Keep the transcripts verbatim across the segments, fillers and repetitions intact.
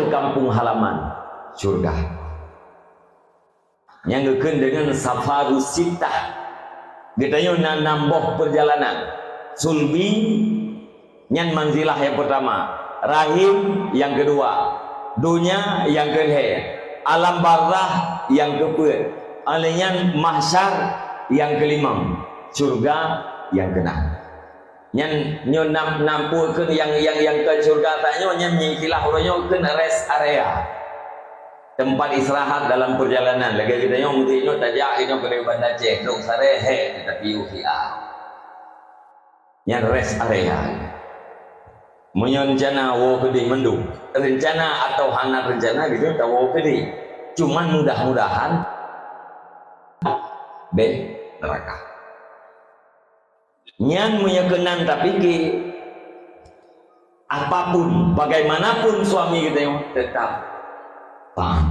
kampung halaman, syurga. Nyang geukheun deungon safarus sittah. Geutanyoe na nam boh peurjalanan. Sulbi, nyan manzilah nyang peurtama, rahim nyang keudua, donya nyang keulhèe, alam barzakh nyang keupeuet, alèh nyan mahsyar nyang keulimong, syurga nyang keunam. Nyan nyoe nam, nam peue kheun nyang, nyang, nyang keu syurga tanyoe nyan, nyan istilah uroe nyoe kheun rest area. Tempat istirahat dalam perjalanan. Lagèe geutanyoe meuti nyoe tajak inoe keunoe Banda Aceh, trok saré hék, tetapi U V A. Nyan rest area. Meunyoe rencana woe keudeh mandum, rencana atau hana rencana gitu tawoe keudeh. Cuman mudah-mudahan beh neraka. Nyan meunyoe keunan tapike, apapun, bagaimanapun suami geutanyoe, tetap taat.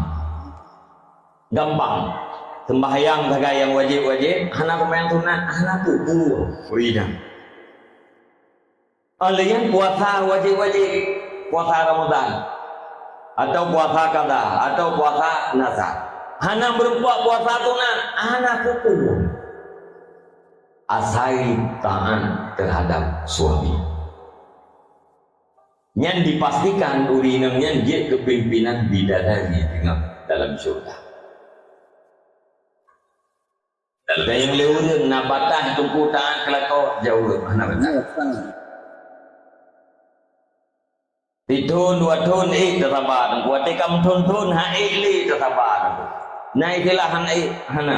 Gampang. Sembahyang sagai nyang wajéb-wajéb, hana sembahyang sunat, hana tupu. Free dah. Alèh nyan puasa wajéb-wajéb, puasa Ramadan, atau puasa qada, atau puasa nazar. Hana meureumpok puasa sunat, hana tupu. Asai taat terhadap suami. Nyan dipastikan ureueng inong nyan jeuet keu pimpinan bidadari teungoh dalam syurga. Dan nyang lé ureueng na bataih teungku taat keu lakoe, jaweueb hana bataih. Sithon dua thon ék teusaba teungku, watèe ka meuthon-thon han ék lé teusaba teungku. Na istilah han ék, hana.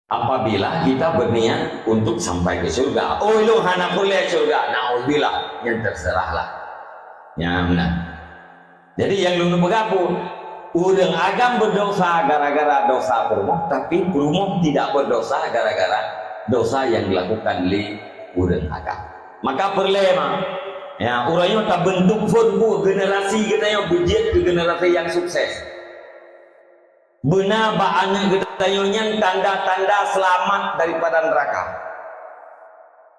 Apabila kita berniat untuk sampai ke surga. Oh, ilôn hana peureulèe syurga. Naudzubillah. Nyan terserahlah. Nyan meunan. Jadi, nyang lôn peugah peue? Ureueng agam berdosa gara-gara dosa peurumoh, tapi peurumoh tidak berdosa gara-gara dosa yang dilakukan lé ureueng agam. Maka peureulèe ma, ya, uroe nyoe tabentuk phon bu generasi geutanyoe beujeuet keu generasi nyang sukses. Beuna bak aneuk geutanyoe nyan tanda-tanda seulamat daripada neuraka.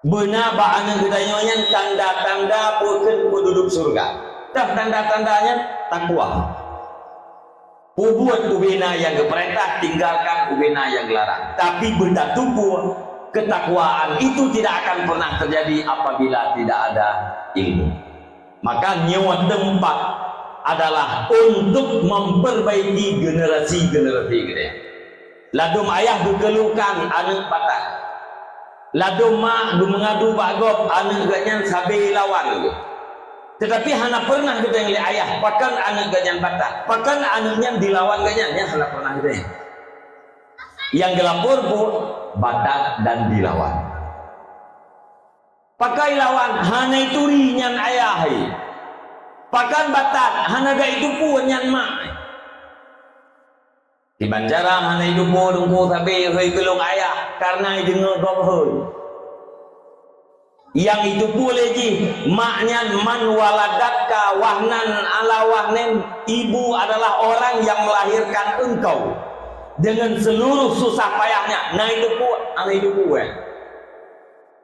Beuna bak aneuk geutanyoe nyan tanda-tanda peue kheun peududuek syurga. Tah tanda-tanda nyan takwa. Peubuet ubena nyang geupeurintah, tinggalkan ubena nyang geularang. Tapi beutatupeue, ketakwaan itu tidak akan pernah terjadi apabila tidak ada ilmu. Maka nyoe teumpat adalah untuk memperbaiki generasi-generasi geutanyoe. Ladôm ayah geukeuluhkan aneuk batat. Ladôm mak geumeungadu bak gob aneuk geuh nyan sabé lawan geuh. Tetapi hana pernah geutanyong lé ayah, pakon aneuk geuh nyan batat, pakon aneuk nyan dilawan geuh nyan, nyan hana pernah geutanyong. Nyang geulapor buet batat dan dilawan. Pakon lawan, hana ituri nyan ayah, hai. Pakon batat, hana geutupeue nyan mak, hai. Kiban cara hana itupeue teungku sabé hôi geulong ayah, kareuna ideungoe gob hôi. Nyang itupeue lé jih, mak nyan man waladatka wahnan ala wahnin, ibu adalah orang yang melahirkan engkau dengan seluruh susah payahnya. Na itupeue, hana itupeue.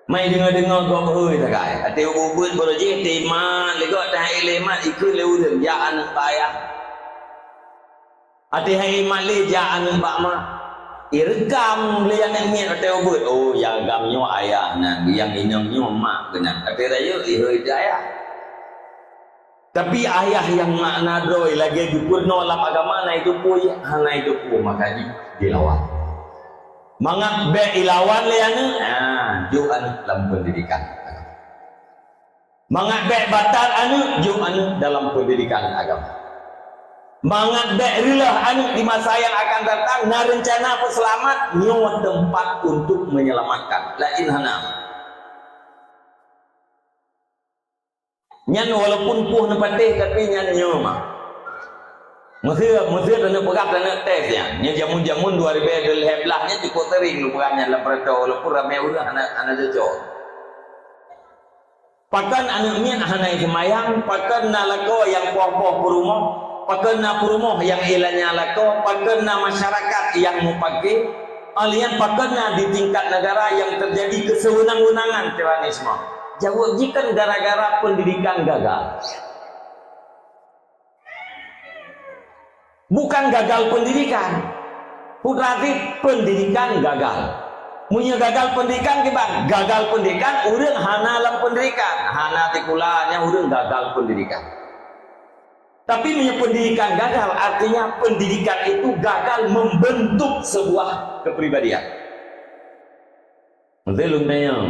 Mai deungoe-deungoe gob hôi sagai. Até ubit-ubit baroe jih teuiman lé gob, teuhai lé mat, ikheun lé ureueng, jak aneuk bak ayah. Até hai mat lé, jak aneuk bak mak. Ireukam lé aneuk miet até ubit. Oh, nyang agam nyoe ayah nan, nyang inong nyoe mak keunan. Até rayeuk ihôi teuh ayah. Tapi ayah nyang makna droe lagèe geupeurunoe lam agama na itupeue, hana itupeue, maka jih dilawan. Mangat bèk ilawan lé aneuk, ha, jok aneuk lam pendidikan agama. Mangat bèk batat aneuk, jok aneuk dalam pendidikan agama. Mangat bèk reuloh aneuk di masa yang akan datang, na reuncana peuseulamat, nyoe teumpat untuk menyelamatkan. Laén hana. Nyan walaupun poh neupatéh, tapi nyan nyoe mah. Meuseu, meuseu taneuk peugah, taneuk tes nyan. Nyoe jameun-jameun dua ribèe dua lhèe blah nyan cukôp sering neupeugah nyan lam peuratoe, walaupun ramè ureueng hana, hana cocok. Pakon aneuk miet hana seumayang, pakon na lakoe nyang poh-poh peurumoh, pakon na peurumoh nyang ilanya lakoe, pakon na masyarakat nyang mupake, alèh nyan pakon na di tingkat negara nyang teujadi kesewenang-wenangan tiranisme. Jaweueb jih kan gara-gara pendidikan gagal. Bukan gagal pendidikan. Putra jih pendidikan gagal. Meunyoe gagal pendidikan kiban, gagal pendidikan ureuëng hana lam pendidikan, hana sikula nyan ureuëng gagal pendidikan. Tapi meunyoe pendidikan gagal, artinya pendidikan itu gagal membentuk sebuah kepribadian. Nanti lôn tanyong.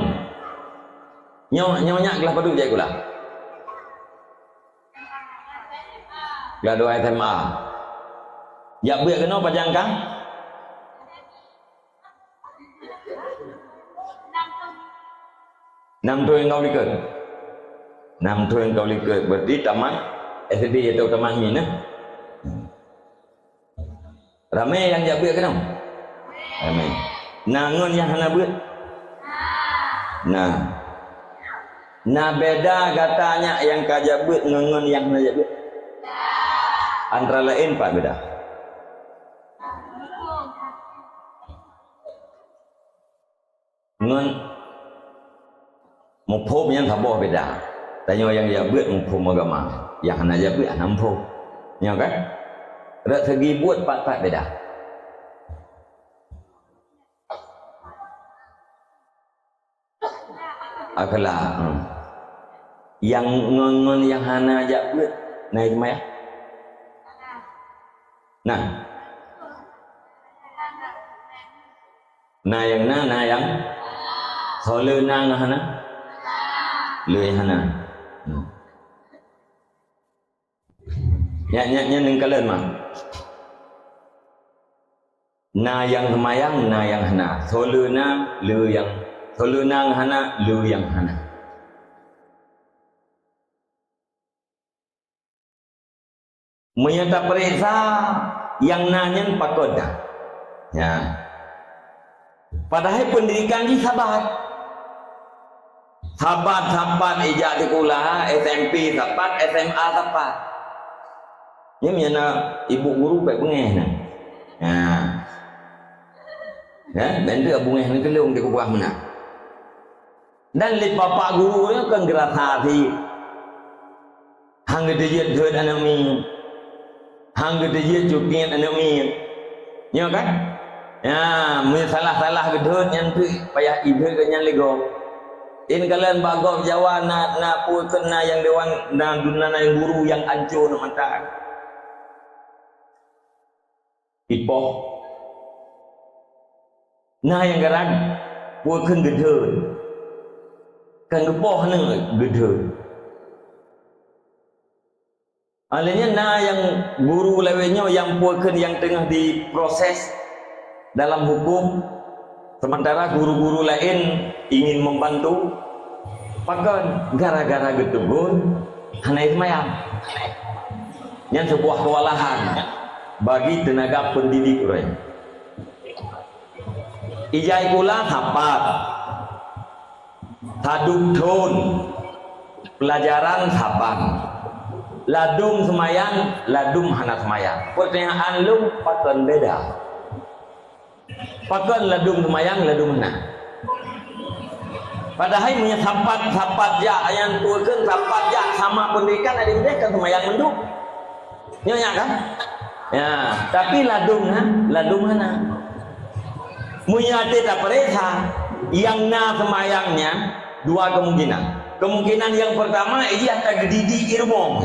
Nyoe, nyoe nyak glah padub jak sikula? Glah dua S M A. Jak beuet keunoe pajan kah? Nam thôn ka u likot. Nam thôn ka u likot, berarti tamat S D atau tamat min, eh? Ramé nyang jak beuet keunoe? Ramé. Na ngon nyang hana beuet? Na. Na beda gata nyak nyang ka jak beuet ngon, ngon nyang hana jak beuet? Antara laén pat beda? Ngon muphom nyan saboh beda. Tanyoe nyang jak beuet muphom agama, nyang hana jak beuet hana muphom. Nyoe kan? Rot segi buet pat-pat beda. Akhlak, hmm. Nyang ngon-ngon nyang hana jak beuet, na seumayang? Nah. Na nyang na, na nyang soe le na ngon hana? Le hana. Hmm. Nyan, nyan, nyan neukalon mah. Na nyang seumayang, na nyang hana. Soe le na, le nyang, soe le na ngon hana, le nyang hana. Meunyoe tapeuriksa nyang na nyan pakon na. Ya. Padahai pendidikan jih sabat. Sabat, sabat ijak sikula, S M P sabat, S M A sabat. Nyan meunyoe na ibu guru bèk beungèh na. Ya. Ya, bèk beungèh na keulong di keubah meunan. Dan lé bapak guru nyoe kan geurasa sit. Han geuteujeuet dheut aneuk miet. Han geuteujeuet cukét aneuk miet. Nyoe kan? Ya, meunyoe salah-salah geudheut nyan pih payah idheut keu nyan lé gob. In kalon bak gob Jawa na, na peue kheun na nyang dewan, na, na, na guru nyang anco na mata. Ipoh. Na nyang garan peue kheun geudheut. Kan geupoh aneuk geudheut. Alèh nyan na nyang guru lawét nyoe nyang peue kheun nyang teungoh diproses dalam huköm, sementara guru-guru laén ingin membantu. Pakon? Gara-gara geuteugôn hana seumayang. Nyan sebuah kewalahan bagi tenaga pendidik ureueng. Ijak sikula sapat, sadum thon, pelajaran saban, ladum seumayang, ladum hana seumayang. Pertanyaan lôn, pakon beda? Pakon ladum seumayang, ladum hana? Padahai meunyoe sapat, sapat jak, nyang peue kheun sapat jak sama pendidikan, adak udeh kan seumayang mandum. Nyoe nyan kan? Ya, tapi ladum na, ladum hana. Meunyoe até tapeuriksa, nyang na seumayang nyan dua kemungkinan. Kemungkinan nyang pertama, ijih ka geudidik ilmu.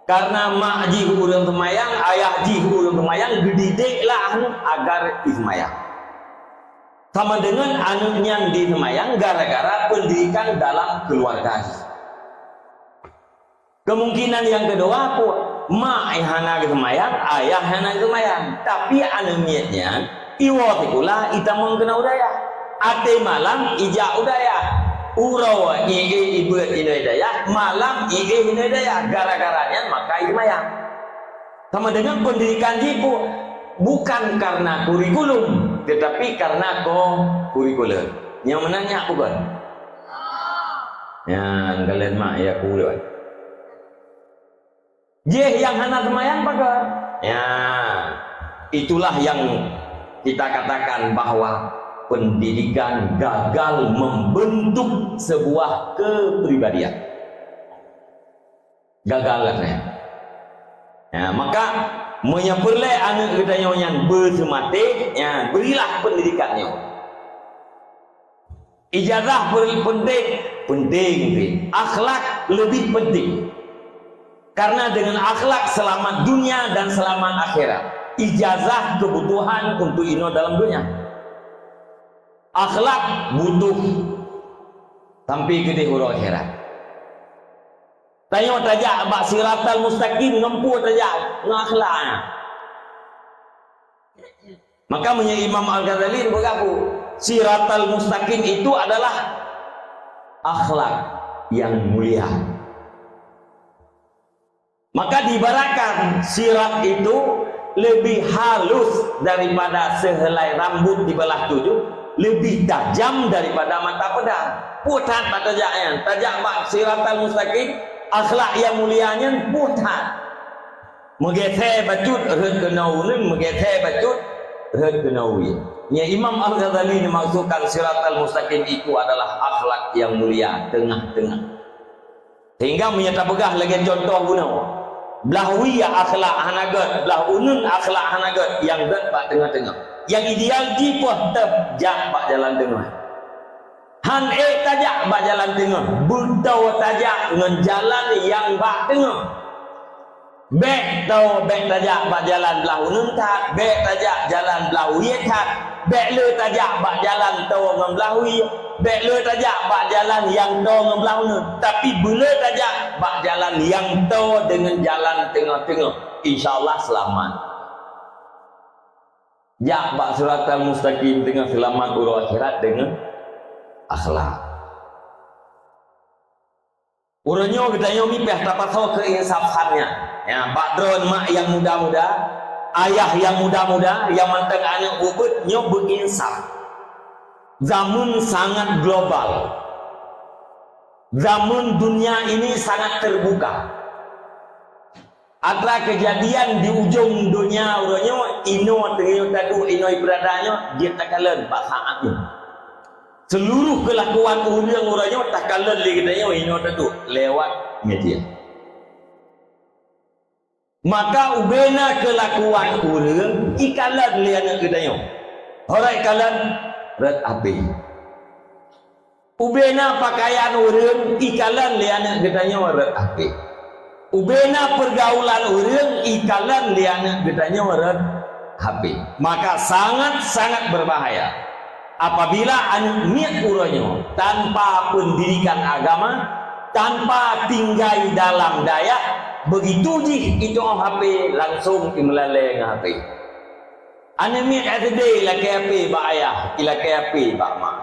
Karena mak jih ureueng seumayang, ayah jih ureueng seumayang, geudidik lah aneuk agar jiseumayang. Sama dengan aneuk nyan diseumayang gara-gara pendidikan dalam keluarga jih. Kemungkinan nyang keudua, peue? Mak nyang hana geuseumayang, ayah hana geuseumayang. Tapi aneuk miet nyan iwoe sikula, itamong keunoe u dayah. Até malam ijak u dayah. Uroe iéh ibeuet inoe dayah, malam iéh inoe dayah. Gara-gara nyan maka iseumayang. Sama dengan pendidikan jih, peue? Bukan karena kurikulum, tetapi karena ko-, kurikuler. Nyang meunan nyak bukan? Nyan, kalian mak ya ku lewat. Jih nyang hana seumayang pakon? Ya, itulah yang kita katakan bahwa Pendidikan gagal membentuk sebuah kepribadian. Gagal lah, ya. Ya, maka, meunyoe peureulée aneuëk geutanyoe nyan beuseumaté, ya, berilah pendidikan nyoe. Ijazah per-, penting, penting, penting. Akhlak lebih penting. Karena dengan akhlak selamat dunia dan selamat akhirat. Ijazah kebutuhan untuk inoe dalam dunia. Akhlak butuh sampai keudeh uroe akhirat. Tanyoe tajak bak siratal mustaqim ngon peue tajak? Ngon akhlak. Maka meunyoe Imam Al-Ghazali geupeugah, siratal mustaqim itu adalah akhlak yang mulia. Maka diibaratkan sirat itu lebih halus daripada sehelai rambut dibelah tujuh, lebih tajam daripada mata pedang. Peue that bak tajak nyan, tajak bak siratal mustaqim, akhlak yang mulia nyan peue that. Meugeusé bacut rhot keunoe uneun, meugeusé bacut rhot keunoe wie. Nyan Imam Al-Ghazali neumaksudkan siratal mustaqim itu adalah akhlak yang mulia, teungoh-teungoh. Sehingga meunyoe tapeugah lagée contoh bunoe, blah wie akhlak hana gét, blah uneun akhlak hana gét, nyang gét bak teungoh-teungoh. Nyang ideal jih peue teuh jak bak jalan teungoh. Han ék tajak bak jalan teungoh, beutôi tajak ngon jalan nyang bak teungoh. Bék toe, bék tajak bak jalan blah uneun that, bék tajak jalan blah wie that, bék le tajak bak jalan toe ngon blah wie, bék le tajak bak jalan nyang toe ngon blah uneun, tapi beule tajak bak jalan nyang toe deungon jalan teungoh-teungoh. Insya Allah seulamat. Jak bak siratal mustaqim teungoh seulamat uroe akhirat deungon akhlak. Uroe nyoe geutanyoe mipéh tapasoe keu insaf nyan. Ya, bak droe mak nyang muda-muda, ayah nyang muda-muda, nyang mantong aneuëk ubit nyoe beuinsaf. Zaman sangat global. Zaman dunia ini sangat terbuka. Atra keujadian di ujong donya uroe nyoe, inoe teungoh taduek, inoe ipeurada nyoe, jeuet takalon bak saát nyoe. Seuluruh keulakuan ureuëng uroe nyoe takalon lé geutanyoe inoe taduek lewat media. Maka ubena keulakuan ureuëng ikalon lé aneuëk geutanyoe. Horai kalon rot api. Ubena pakaian ureuëng ikalon lé aneuëk geutanyoe rot H P. Ubena pergaulan ureuëng ikalon lé aneuëk geutanyoe rot H P. Maka sangat-sangat berbahaya apabila aneuëk miet uroe nyoe tanpa pendidikan agama, tanpa tinggai dalam dayah, begitu jih itoe H P langsung imeulalée ngon H P. Aneuëk miet S D ilakée H P bak ayah, ilakée H P bak mak.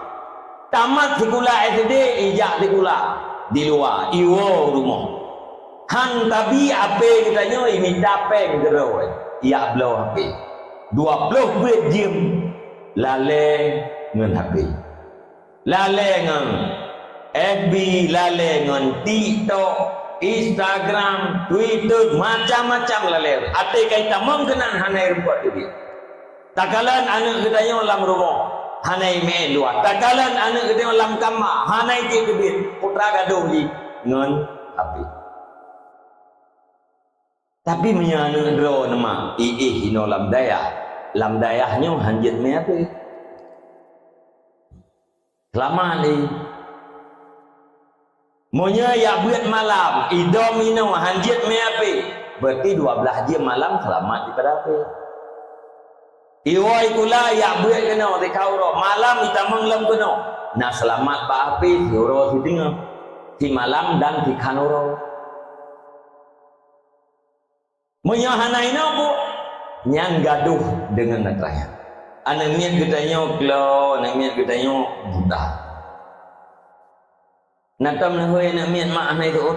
Tamat sikula S D, ijak sikula di luwa, iwoe rumoh. Han tabi H P geutanyoe imita péng keudroe, ijak bloe H P. Dua ploh peuet jeuem lalée ngon H P. Lalée ngon F B, lalée ngon TikTok, Instagram, Twitter, macam-macam lalée. Até kai tamong keunan hana irumpok teubiet. Takalon aneuëk geutanyoe lam rumoh, hana imeu'én luwa. Takalon aneuëk geutanyoe lam kama, hana ijeuet teubiet. Putra gadôh jih ngon H P. Tapi meunyoe aneuëk droe neumak, iéh inoe lam dayah, lam dayah nyoe hanjeuet mé H P. Seulamat lé. Meunyoe yak beuet malam, idom inoe hanjeuet mé H P, berarti dua blaih jeuem malam seulamat daripada H P. Iwoe ikula yak beuet keunoe, sikau uroe, malam itamong lom keunoe, na seulamat bak H P siuroe siteungoh, simalam dan sikhan uroe. Meunyoe hana inoe bu, nyan gadôh deungon atra nyan. Aneuëk miet geutanyoe klo, aneuëk miet geutanyoe buta. Na tom neuhôi aneuëk miet mak hana iteuôt.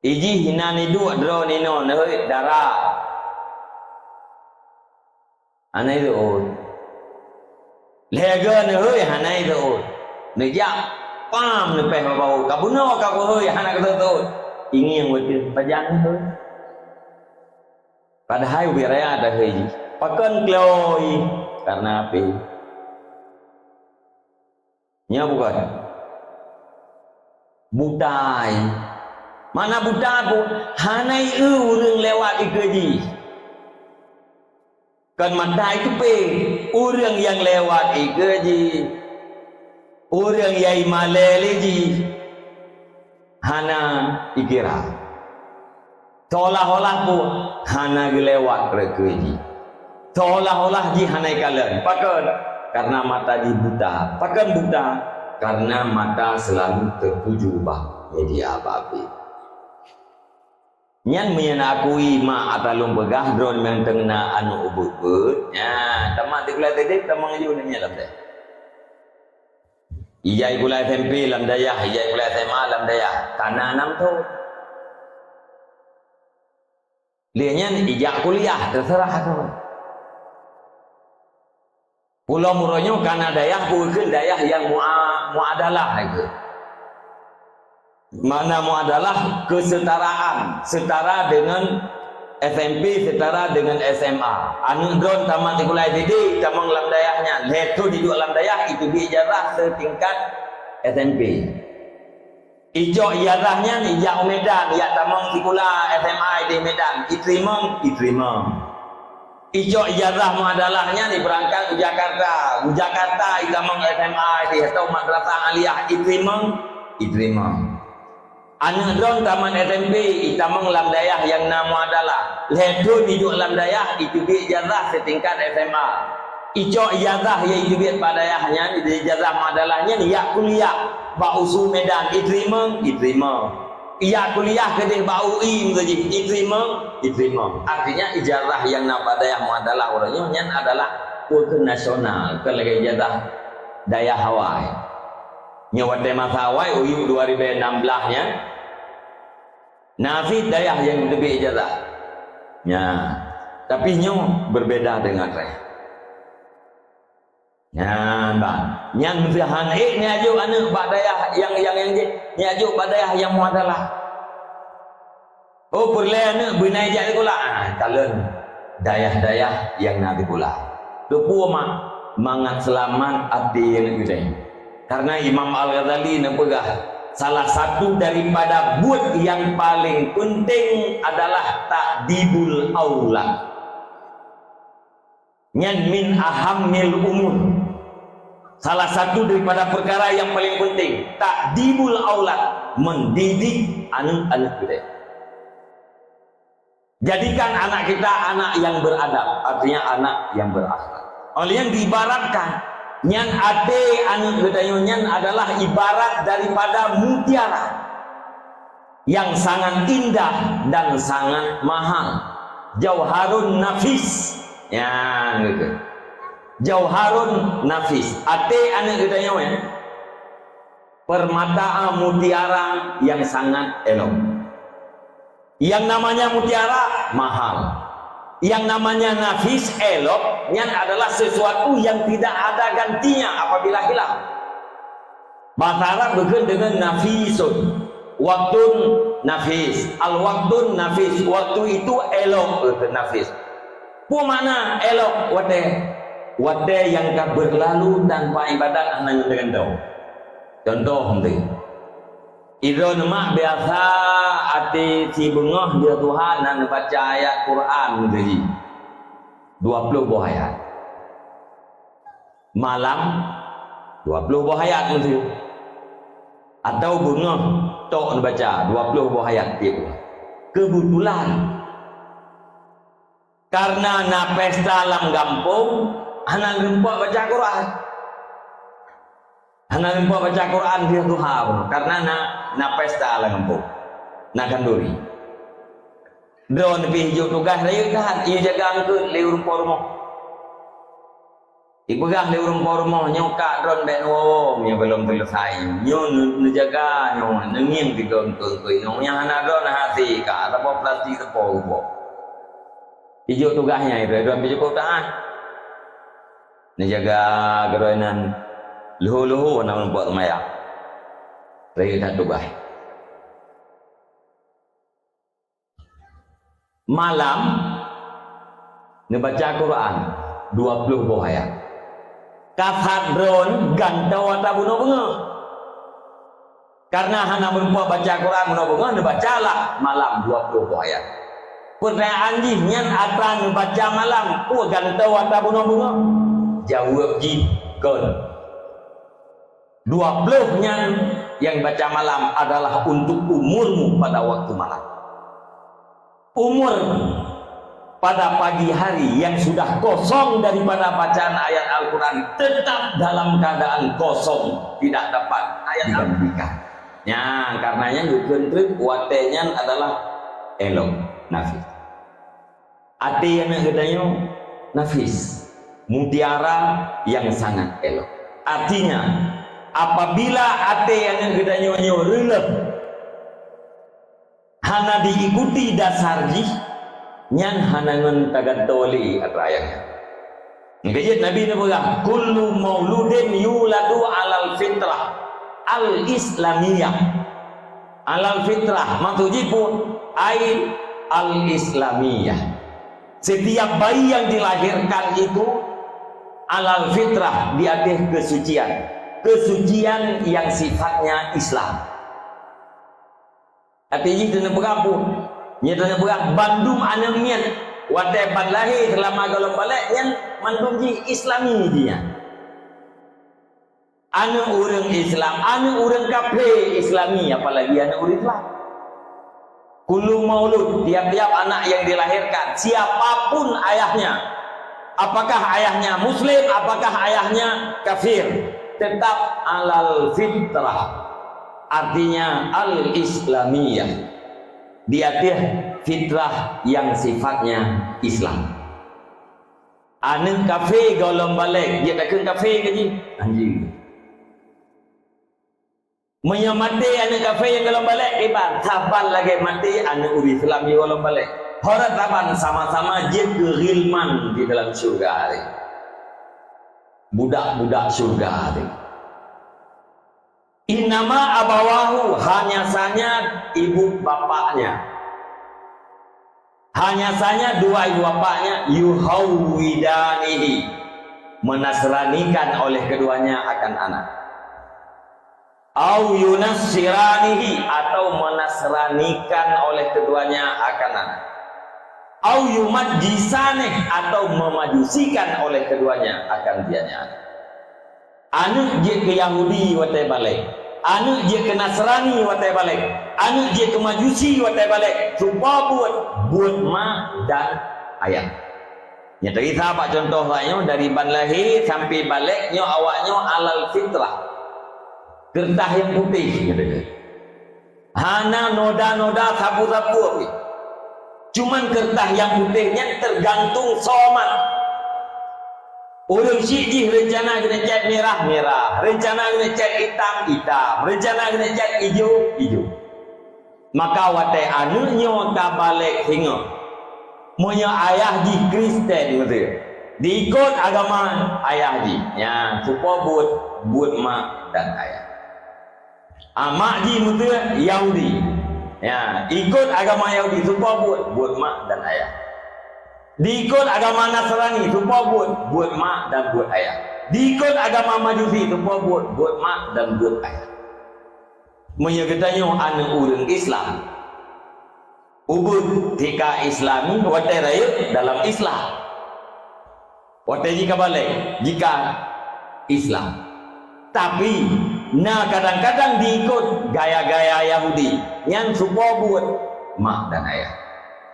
Ijih inan iduek droe ninoe neuhôi dara. Hana iteuôt. Lhée goe neuhôi hana iteuôt. Neujak pam neupéh bak bahu. Ka bunoe ka kuhôi hana kateuôt. Ingieng watée pajan neuhôi. Padahai ubit raya dahôi jih. Pakon kloi. Karena api. Nya bukan. Butai. Mana buta pun? Hana ieu ureuëng lewat ikeue jih. Kan mata itu pe, ureuëng nyang lewat ikeue jih, ureuëng nyang imalée lé jih, hana ikira. Seolah-olah pun hana geulewat rot ikeue jih. Seolah-olah jih hana ikalon. Pakon? Karena mata jih buta. Pakon buta? Karena mata selalu tertuju bak media babeh. Nyan meunyoe na akui mak ata lôn peugah droe nyang teungoh na aneuk ubeut-beut. Nya, tamat sikula S D, tamong aju nyan lam dayah. Ijak sikula S M P lam dayah, ijak sikula S M A lam dayah. Kana nam thon. Lé nyan ijak kuliah, terserah tu. Pulo Muro nyoe kana dayah, bukon dayah nyang mua-, muadalah lagée. Makna muadalah, kesetaraan, setara dengan S M P, setara dengan S M A. Aneuk droe tamat sikula S D, tamong lam dayah nyan, lhée thon jiduek lam dayah, iteubiet ijazah setingkat S M P. Icok ijazah nyan ijak u Medan, ijak tamong sikula S M A di Medan. Iteurimong, iteurimong. Icok ijazah muadalah nyan ibeurangkat u Jakarta. U Jakarta itamong S M A di atau madrasah aliyah, iteurimong, iteurimong. Aneuk droe tamat S M P, itamong lam dayah nyang na muadalah. Lhée thon iduek lam dayah, iteubiet ijazah setingkat S M A. Icok ijazah nyang iteubiet bak dayah nyan, ijazah muadalah nyan, ijak kuliah bak U S U Medan, iteurimong, iteurimong. Ijak kuliah keudeh bak U I meuseu jih, iteurimong, iteurimong. Artinya, ijazah nyang na bak dayah muadalah uroe nyoe nyan adalah ukeue nasional, kon lagée ijazah dayah awai. Nyoe watée masa awai, U U dua ribu enam belas nyan, na cit dayah nyang geuteubiet ijazah. Nya, tapi nyoe berbeda dengan reh. Nyan, bah. Nyan meusahan ék neuajoh aneuk bak dayah nyang, nyang, nyang jih, neuajoh bak dayah nyang muadalah. Oh, peureulée aneuk beuna ijak sikula. Ah, kalon dayah-dayah nyang na sikula. Keupeue mak? Mangat seulamat até aneuk geutanyoe. Karena Imam Al-Ghazali neupeugah, salah satu daripada buet nyang paling penting adalah ta'dibul aulad. Nyan min ahammil umur. Salah satu daripada perkara yang paling penting, ta'dibul aulad, mendidik aneuk-aneuk geutanyoe. Jadikan anak kita anak yang beradab, artinya anak yang berakhlak. Oleh yang diibaratkan, nyan até aneuk geutanyoe nyan adalah ibarat daripada mutiara yang sangat indah dan sangat mahal. Jauharun nafis. Nyan gitu. Jauharun nafis. Até aneuk geutanyoe, ya. Permata mutiara yang sangat elok. Yang namanya mutiara mahal. Yang namanya nafis, elok, nyan adalah sesuatu yang tidak ada gantinya apabila hilang. Bahasa Arab geukheun deungon nafisun. Waktun nafis. Al-waktun nafis. Waktu itu elok, geukheun nafis. Peue makna elok watée? Watée nyang ka berlalu tanpa ibadat hana ngon teugantoe. Contoh nanti. Idroe neumak biasa até sibeungoh lheueh duha na neubaca ayat Quran teuji. Dua ploh boh ayat. Malam, dua ploh boh ayat meusieu. Atau beungoh tok neubaca dua ploh boh ayat tieb boh. Keubeutulan, karena na pesta lam gampông, hana leumpok baca Quran. Hana leumpok baca Quran lheueh duha bunoe, karena na, na pesta lam gampông. Na khanduri. Droeneuh pih jok tugaih rayeuk that, ie jaga eungkôt lé ureuëng po rumoh. Ipeugah lé ureuëng po rumoh, "Nyoe kak droeneuh bék neuwoe-woe, nyoe gohlom seuleusai. Nyoe neu-, neujaga nyoe, neungieng keu droeneuh eungkôt-eungkôt nyoe. Nyang hana droeneuh hase kak, sapo plastik sapo rupoh." Ijok tugaih nyan, droeneuh pih cukup taát. Neujaga keudroe nyan leuho-leuho na meupok seumayang. Rayeuk that tugaih. Malam neubaca Quran. Dua ploh boh ayat. Kasat droen gantoe atra bunoe beungoh. Karena hana meureumpok baca Quran bunoe beungoh, neubacalah malam dua ploh boh ayat. Peurtanyaan jih, nyan atra neubaca malam, peue gantoe atra bunoe beungoh? Jaweueb jih, kon. Dua ploh nyan nyang baca malam adalah untuk umurmu pada waktu malam. Umur pada pagi hari yang sudah kosong daripada bacaan ayat Al-Quran tetap dalam keadaan kosong, tidak dapat ayat Al-Quran. Nah, karenanya geukheun treuk watée nyan adalah elok, nafis. Até aneuk geutanyoe nafis, mutiara yang sangat elok. Artinya, apabila até aneuk geutanyoe nyoe reuloh, hana diikuti dasar jih, nyan hana ngon tagantoe lé atra ayah nyan. Nyang keujeuet Nabi neupeugah, "Kullu mauludin yuladu alal fitrah al-islamiyah." Alal fitrah, maksud jih peue? Ai al-islamiyah. Setiap bayi yang dilahirkan itu alal fitrah, di atas kesucian. Kesucian yang sifatnya Islam. Arti jih teuneuk peugah peue? Nyan teuneuk peugah bandum aneuk miet watée ban lahé seulama gohlom balek nyan mandum jih Islami jih nyan. Aneuk ureuëng Islam, aneuk ureuëng kafé Islami, apalagi aneuk ureuëng Islam. Kullu maulud, tiap-tiap anak yang dilahirkan, siapapun ayahnya, apakah ayahnya muslim, apakah ayahnya kafir, tetap alal fitrah, artinya al-islamiyah, di atas fitrah yang sifatnya Islam. Aneuk kafé gohlom balek, jeuet takheun kafé keu jih? Anjing. Meunyoe maté aneuk kafé nyang gohlom balek, kiban, saban lagée maté aneuk ureuëng Islam nyang gohlom balek. Ho rot saban, sama-sama jeuet keu ghilman di dalam syeuruga tadi. Budak-budak syeuruga tadi. Innama abawahu, hanya saja ibu bapaknya. Hanya saja dua ibu bapaknya, yuhawwidanihi, menasranikan oleh keduanya akan anak. Au yunassiranihi, atau menasranikan oleh keduanya akan anak. Au yumajjisanih, atau memajusikan oleh keduanya akan dianya anak. Aneuk jeuet keu Yahudi watée balek, aneuk jeuet keu Nasrani watée balek, aneuk jeuet keu Majusi watée balek, cuba buet, buet mak dan ayah. Nyang teuisa bak contoh awaknyoe dari ban lahé sampai balek nyoe awaknyoe alal fitrah. Keureutah nyang putéh, kata dia. Hana noda-noda sapeue-sapeue pih. Cuman keureutah nyang putéh nyan teugantung soe mat. Ureuëng syiek jih reuncana geuneuk cét mirah, mirah. Reuncana geuneuk cét itam, itam. Reuncana geuneuk cét ijo, ijo. Maka watée aneuk nyoe ka balek singoh, meunyoe ayah jih Kristen, meuseue, diikot agama ayah jih, nyan, cuba buet, buet mak dan ayah. Amak jih meuteuk Yahudi. Ya, ikot agama Yahudi, cuba buet, buet mak dan ayah. Diikot agama Nasrani, cuba buet, buet mak dan buet ayah. Diikot agama Majusi, cuba buet, buet mak dan buet ayah. Meunyoe geutanyoe aneuk ureuëng Islam, ubeuet tika Islami watée rayeuk dalam Islam. Watée jih ka balek, jih ka Islam. Tapi, na kadang-kadang diikot gaya-gaya Yahudi, nyan cuba buet mak dan ayah.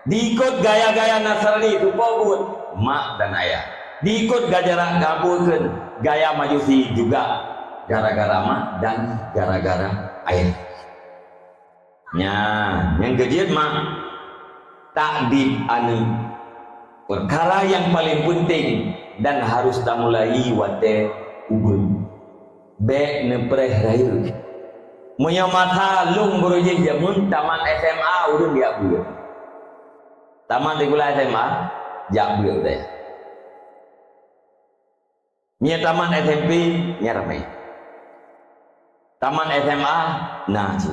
Diikot gaya-gaya Nasrani, cuba buet mak dan ayah. Diikot gaya-gaya, gaya Majusi juga gara-gara mak dan gara-gara ayah. Nyan, nyang keujeuet mak, takdib aneuk. Peukara nyang paleng peunteng dan harôh tamulai watée ubeuet. Bék neupreh rayeuk. Meunyoe masa lôn beurujih jameun tamat S M A, ureuëng jak beuet. Tamat sikula S M A, jak beuet deh. Nyan tamat S M P, nyan ramé. Tamat S M A, na cit.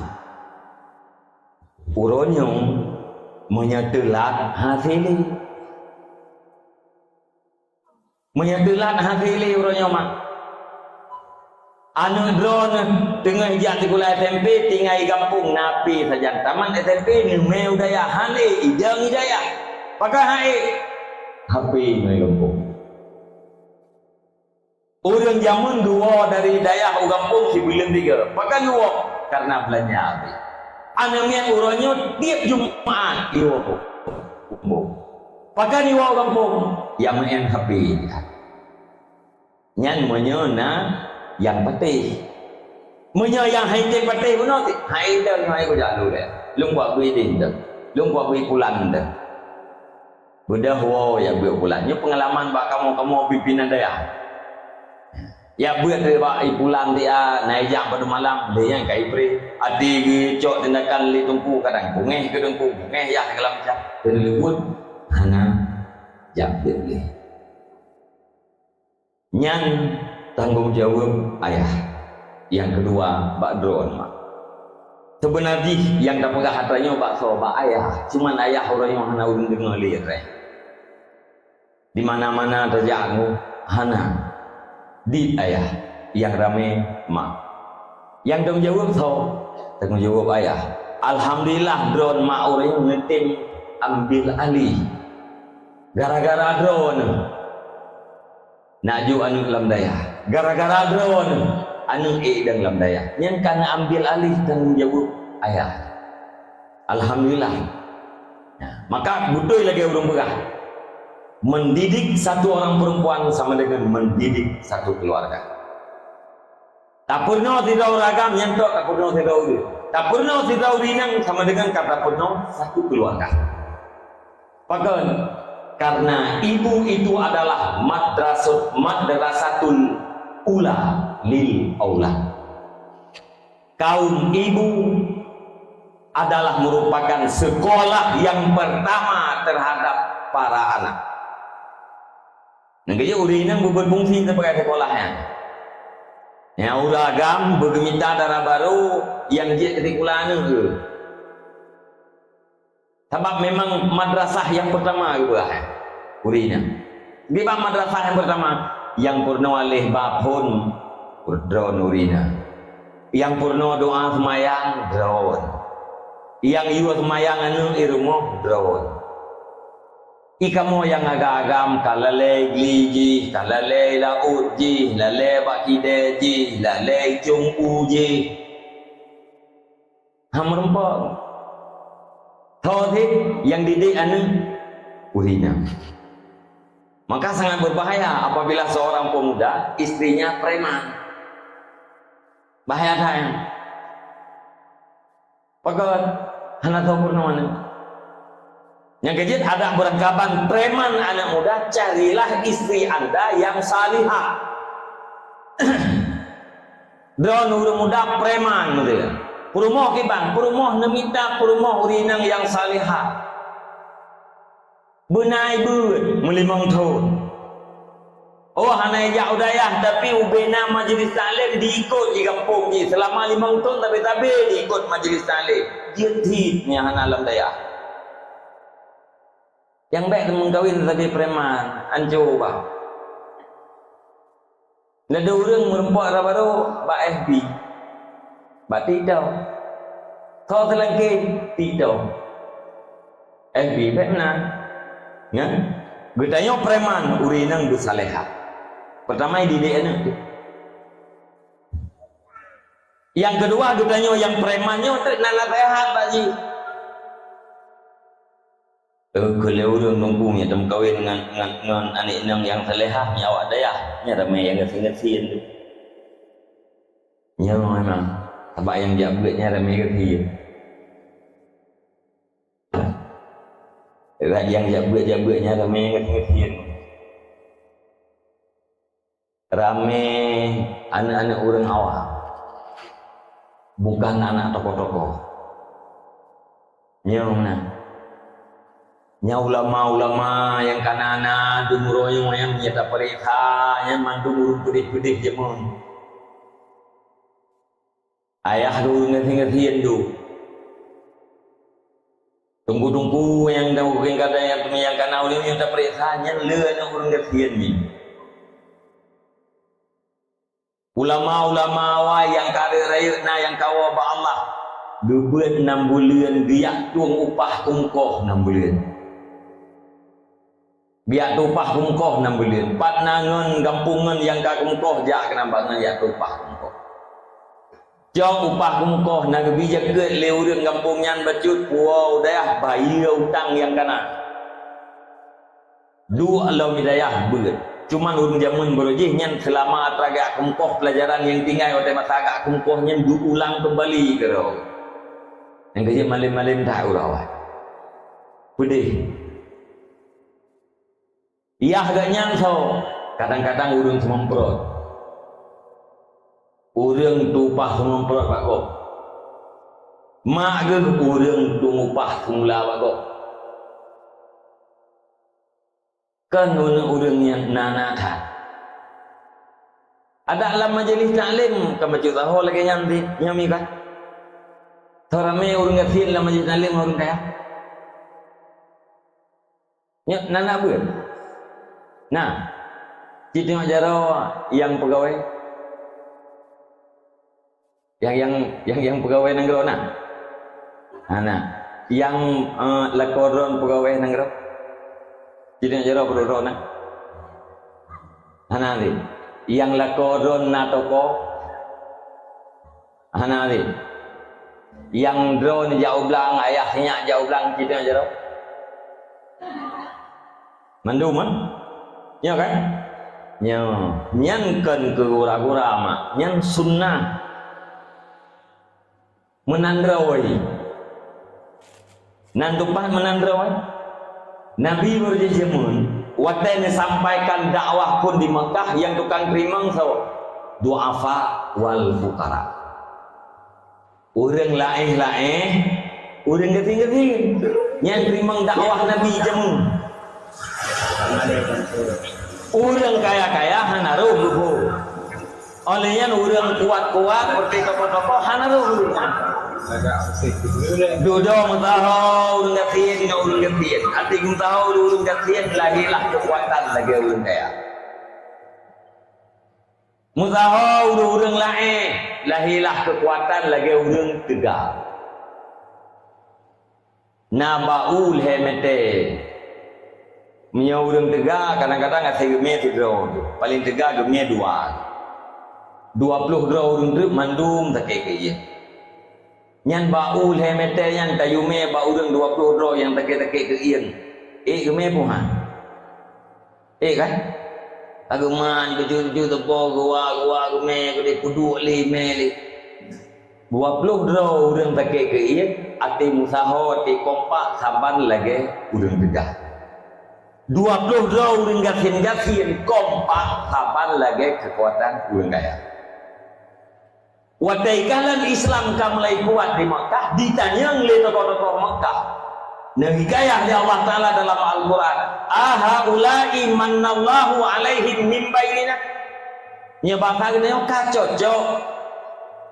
Uroe nyoe, meunyoe teulat, hase lé. Meunyoe teulat hase lé uroe nyoe mak. Aneuk droeneuh teungoh jak sikula S M P tinggai gampông na P sajan. Tamat S M P neumé u dayah, han ék idong i dayah. Pakon han ék? H P ngon gampông. Ureuëng jameun geuwoe dari dayah u gampông sibuleuen tiga. Pakon geuwoe? Karena beulanja habéh. Aneuk miet uroe nyoe tieb Jumat iwoe u gampông. Pakon iwoe u gampông? Ya meu'en H P. Nyan meunyoe na nyang patéh. Meunyoe nyang hai tem patéh bunoe, hai tem nyoe hai kujak lôn lé. Lôn kuat bui idin tem. Lôn kuat bui pulan tem. Beudôh woe ya beuet pulan. Nyoe peungalaman bak kamoe-kamoe pimpinan dayah. Ya beuet bak i pulan dia, na ijak padum malam, lé nyan ka ipreh. Até geucok tindakan lé teungku kadang bungéh keu teungku, bungéh yah segala macam. Keuneuk leubuet hana jak beuet lé. Nyan tanggong jaweueb ayah. Nyang keudua bak droen mak. Seubeuna jih nyang tapeugah atra nyoe bak soe? Bak ayah. Cuman ayah uroe nyoe hana ureuëng deungoe lé reh. Di mana-mana tajak ngon hana. Di ayah nyang ramé mak. Nyang tanggong jaweueb soe? Tanggong jaweueb ayah. Alhamdulillah droen mak uroe nyoe neutem ambil alih. Gara-gara droen nak jok aneuk lam dayah. Gara-gara droen aneuk ék idong lam dayah. Nyan ka neuambil alih tanggong jaweueb ayah. Alhamdulillah. Nah, maka beutôi lagée ureuëng peugah, mendidik satu orang perempuan sama dengan mendidik satu keluarga. Tapeurunoe sidroe ureuëng agam nyan tok tapeurunoe sidroe ureuëng. Tapeurunoe sidroe ureuëng inong sama dengan ka tapeurunoe satu keluarga. Pakon? Karena ibu itu adalah madrasut, madrasatul ula lil aulad. Kaum ibu adalah merupakan sekolah yang pertama terhadap para anak. Nyang keujeuet ureuëng inong beubuet fungsi sebagai sekolah nyan. Nyang ureuëng agam beugeumita dara barô nyang jeuet keu sikula aneuk geuh. Sabab memang madrasah nyang peurtama geupeugah ureuëng inong. Di bak madrasah nyang peurtama, nyang peurunoe aleh ba phon droen ureuëng inong. Nyang peurunoe doa seumayang droen. Nyang yue seumayang aneuk i rumoh droen. I kamoe nyang agam-agam ka lalée gli jih, ka lalée laôt jih, lalée bak kidée jih, lalée i cong u jih. Hana meureumpok. Tho cit nyang didik aneuk ureuëng inong. Maka sangat berbahaya apabila seorang pemuda istrinya preman. Bahaya that nyan. Pakon? Hana soe peurunoe aneuk. Nyang keujeuet adak beurangkaban preman anak muda, carilah istri anda yang salihah. Droen ureuëng muda preman, beutôi. Peurumoh kiban, peurumoh neumita peurumoh ureuëng inong nyang salihah. Beuna i beuet meulimong thon. Oh, hana ijak u dayah, tapi ubena majelis taklim diikot di gampông jih. Seulama limong thon sabe-sabe diikot majelis taklim. Jeuet cit nyang hana lam dayah. Nyang bék meukawen sabe preman, anco bah. Ladôm ureuëng meurumpok raba-rô bak F B. Bak TikTok. Tho seulangké TikTok. F B bék meunan. Nyan. Geutanyoe preman ureuëng inong beusalehah. Peurtama didik aneuk tu. Nyang keudua geutanyoe nyang preman nyoe treuk na naseuhat bak jih. Eh, keu lé ureuëng nunggu nyang teumeukawen ngon, ngon, ngon aneuk inong nyang salehah, nyang awak dayah, nyan ramé nyang gasien-gasien tu. Nyoe memang, sabab nyang jak beuet nyan ramé gasien. Rak nyang jak beuet-jak beuet nyan ramé nyang gasien-gasien. Ramé aneuk-aneuk ureuëng awam, bukan anak tokoh-tokoh. Nyoe meunan. Nyan ulama-ulama nyang ka na-na dum uroe nyoe nyang meunyo tapareksa, nyan mandum ureuëng peudeh-peudeh jameun. Ayah ureuëng gasien-gasien tu. Teungku-teungku nyang tahu keu gata nyang teumé nyang ka na ulée nyoe tapareksa, nyan le aneuk ureuëng gasien nyan. Ulama-ulama awai nyang ka rayeuk-rayeuk na nyang kawoe bak Allah, geubeuet nam buleuen, geujak tueng upah keu meukoh nam buleuen. Geujak tueng upah keu meukoh nam buleuen. Pat na ngon gampông ngon nyang ka keu meukoh, jak keunan bak ngon jak tueng upah keu meukoh. Cok upah keu meukoh na geubi jakeuet lé ureuëng gampông nyan bacut, puwoe u dayah bayeue utang nyang ka na. Duek lom i dayah beuet. Cuman ureuëng jameun baroe jih nyan seulama atra geujak keu meukoh, peulajaran nyang tinggai watée masa geujak keu meukoh nyan geuulang keumbali keudroe. Nyang keujeuet malém-malém that uroe awai. Peudeh. Yah geuh nyan soe? Kadang-kadang ureuëng seumeuprot. Ureuëng tueng upah seumeuprot bak gob. Mak geuh ureuëng tueng upah seumula bak gob. Kon ureuëng-ureuëng nyang na-na that. Adak lam majeulih taklim ka bacut saho lagée nyan di nyoe mi kan. Soe ramé ureuëng gasien lam majeulih taklim ureuëng kaya. Nyoe na na beuet. Nah, cit nyoe jaroe nyang peugawée. Nyang, nyang, nyang, nyang peugawée nanggroe na? Hana. Nyang, eh, lakoe droen peugawée nanggroe? Cit nyoe jaroe peuduek droe na? Hana lé. Nyang lakoe droen na toko? Hana lé. Nyang droen jak u blang, ayah nyak jak u blang, cit nyoe jaroe? Mandum, kan? Nyoe kan? Nyoe. Nyan kon keu gura-gura, mak. Nyan sunnah. Meunan droe. Nan teupat meunan droe. Nabi beureujameun, watée neusampaikan dakwah phon di Meukah, nyang tukang teurimong soe? Duafa wal fuqara. Ureuëng laéh-laéh, ureuëng gasien-gasien. Nyan teurimong dakwah Nabi jameun. Ureuëng kaya-kaya hana rhoh geupeu. Óh lheueh nyan ureuëng kuat-kuat, seperti tokoh-tokoh, hana rhoh geupeu. Dudoe meusaho ureuëng gasien ngon ureuëng gasien. Até meusaho ureuëng gasien, lahé lah keukuatan lagée ureuëng kaya. Meusaho ureuëng-ureuëng laén, lahé lah keukuatan lagée ureuëng teuga. Na bak u lhée mètè. Meunyoe ureuëng teuga, kadang-kadang hase geumè sidroe, paleng teuga geumè dua. Dua ploh droe ureuëng treuk mandum sakét keu ié. Nyan bak u lhée mètè nyan tayue mè bak ureuëng dua ploh droe nyang sakét-sakét keu ié. Ék geumè peue han? Ék kan? Ka geuman, geucut-cut teupô, geuwa-geuwa, geumè, geudeh peuduek lé, mè lé. Dua ploh droe ureuëng sakét keu ié, até meusaho, até kompak, saban lagée ureuëng teuga. Dua ploh droe ureuëng gasien-gasien, kompak, saban lagée keukuatan ureuëng kaya. Watée ikalon Islam ka mulai kuat di Makkah, jitanyong lé tokoh-tokoh Makkah. Neuhikayah lé Allah Taala dalam Al-Quran, "Ahaula'i mannallahu 'alaihim min bainina?" Nyoe basa geutanyoe ka cocok.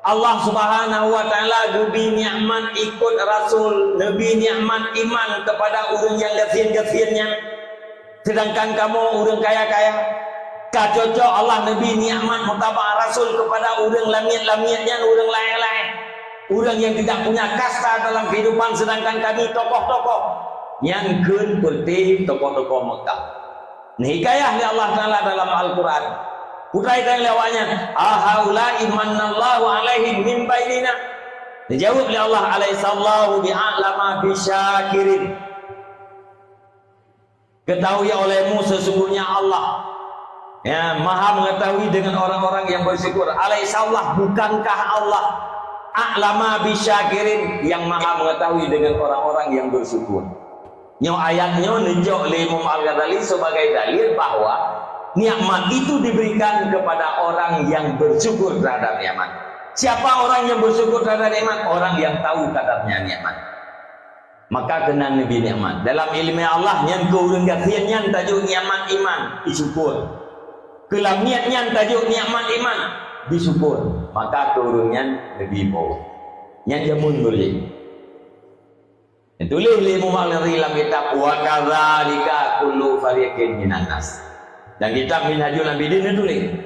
Allah Subhanahu wa Taala geubri nikmat ikot Rasul, geubri nikmat iman kepada ureuëng nyang gasien-gasien nyan. Sedangkan kamoe ureuëng kaya-kaya, ka cocok Allah neubri nikmat meutabah Rasul keupada ureuëng lamiet-lamiet nyan, ureuëng laén-laén, ureuëng nyang tidak punya kasta dalam kehidupan, sedangkan kami tokoh-tokoh nyan kheun peureuté tokoh-tokoh Meukah. Neuhikayah lé Allah Taala dalam Al-Quran. Putai tang lé awaknyan, "Ahaula'i mannallahu 'alaihim min bainina?" Dijaweueb lé Allah, "Alaisallahu bi'a'lama bisyakirin." Ketahui olehmu sesungguhnya Allah, ya, maha mengetahui dengan orang-orang yang bersyukur. Alaisallah, bukankah Allah a'lama bisyakirin, yang maha mengetahui dengan orang-orang yang bersyukur? Nyoe ayat nyoe neujok lé Imam Al-Ghazali sebagai dalil bahwa nikmat itu diberikan kepada orang yang bersyukur terhadap nikmat. Siapa orang yang bersyukur terhadap nikmat? Orang yang tahu kadarnya nikmat. Maka keunan neubri nikmat. Dalam iéleumé Allah, nyan keu ureuëng gasien nyan tajok nikmat iman, disyukur. Keu lamiet nyan tajok nikmat iman, disyukur. Maka keu ureuëng nyan neubri po. Nyan jameun geuh. Neutuléh lé Imam Al-Ghazali lam kitab, "Wa kadzalika kullu fariqin minan nas." Dan kitab Minhajul Abidin neutuléh,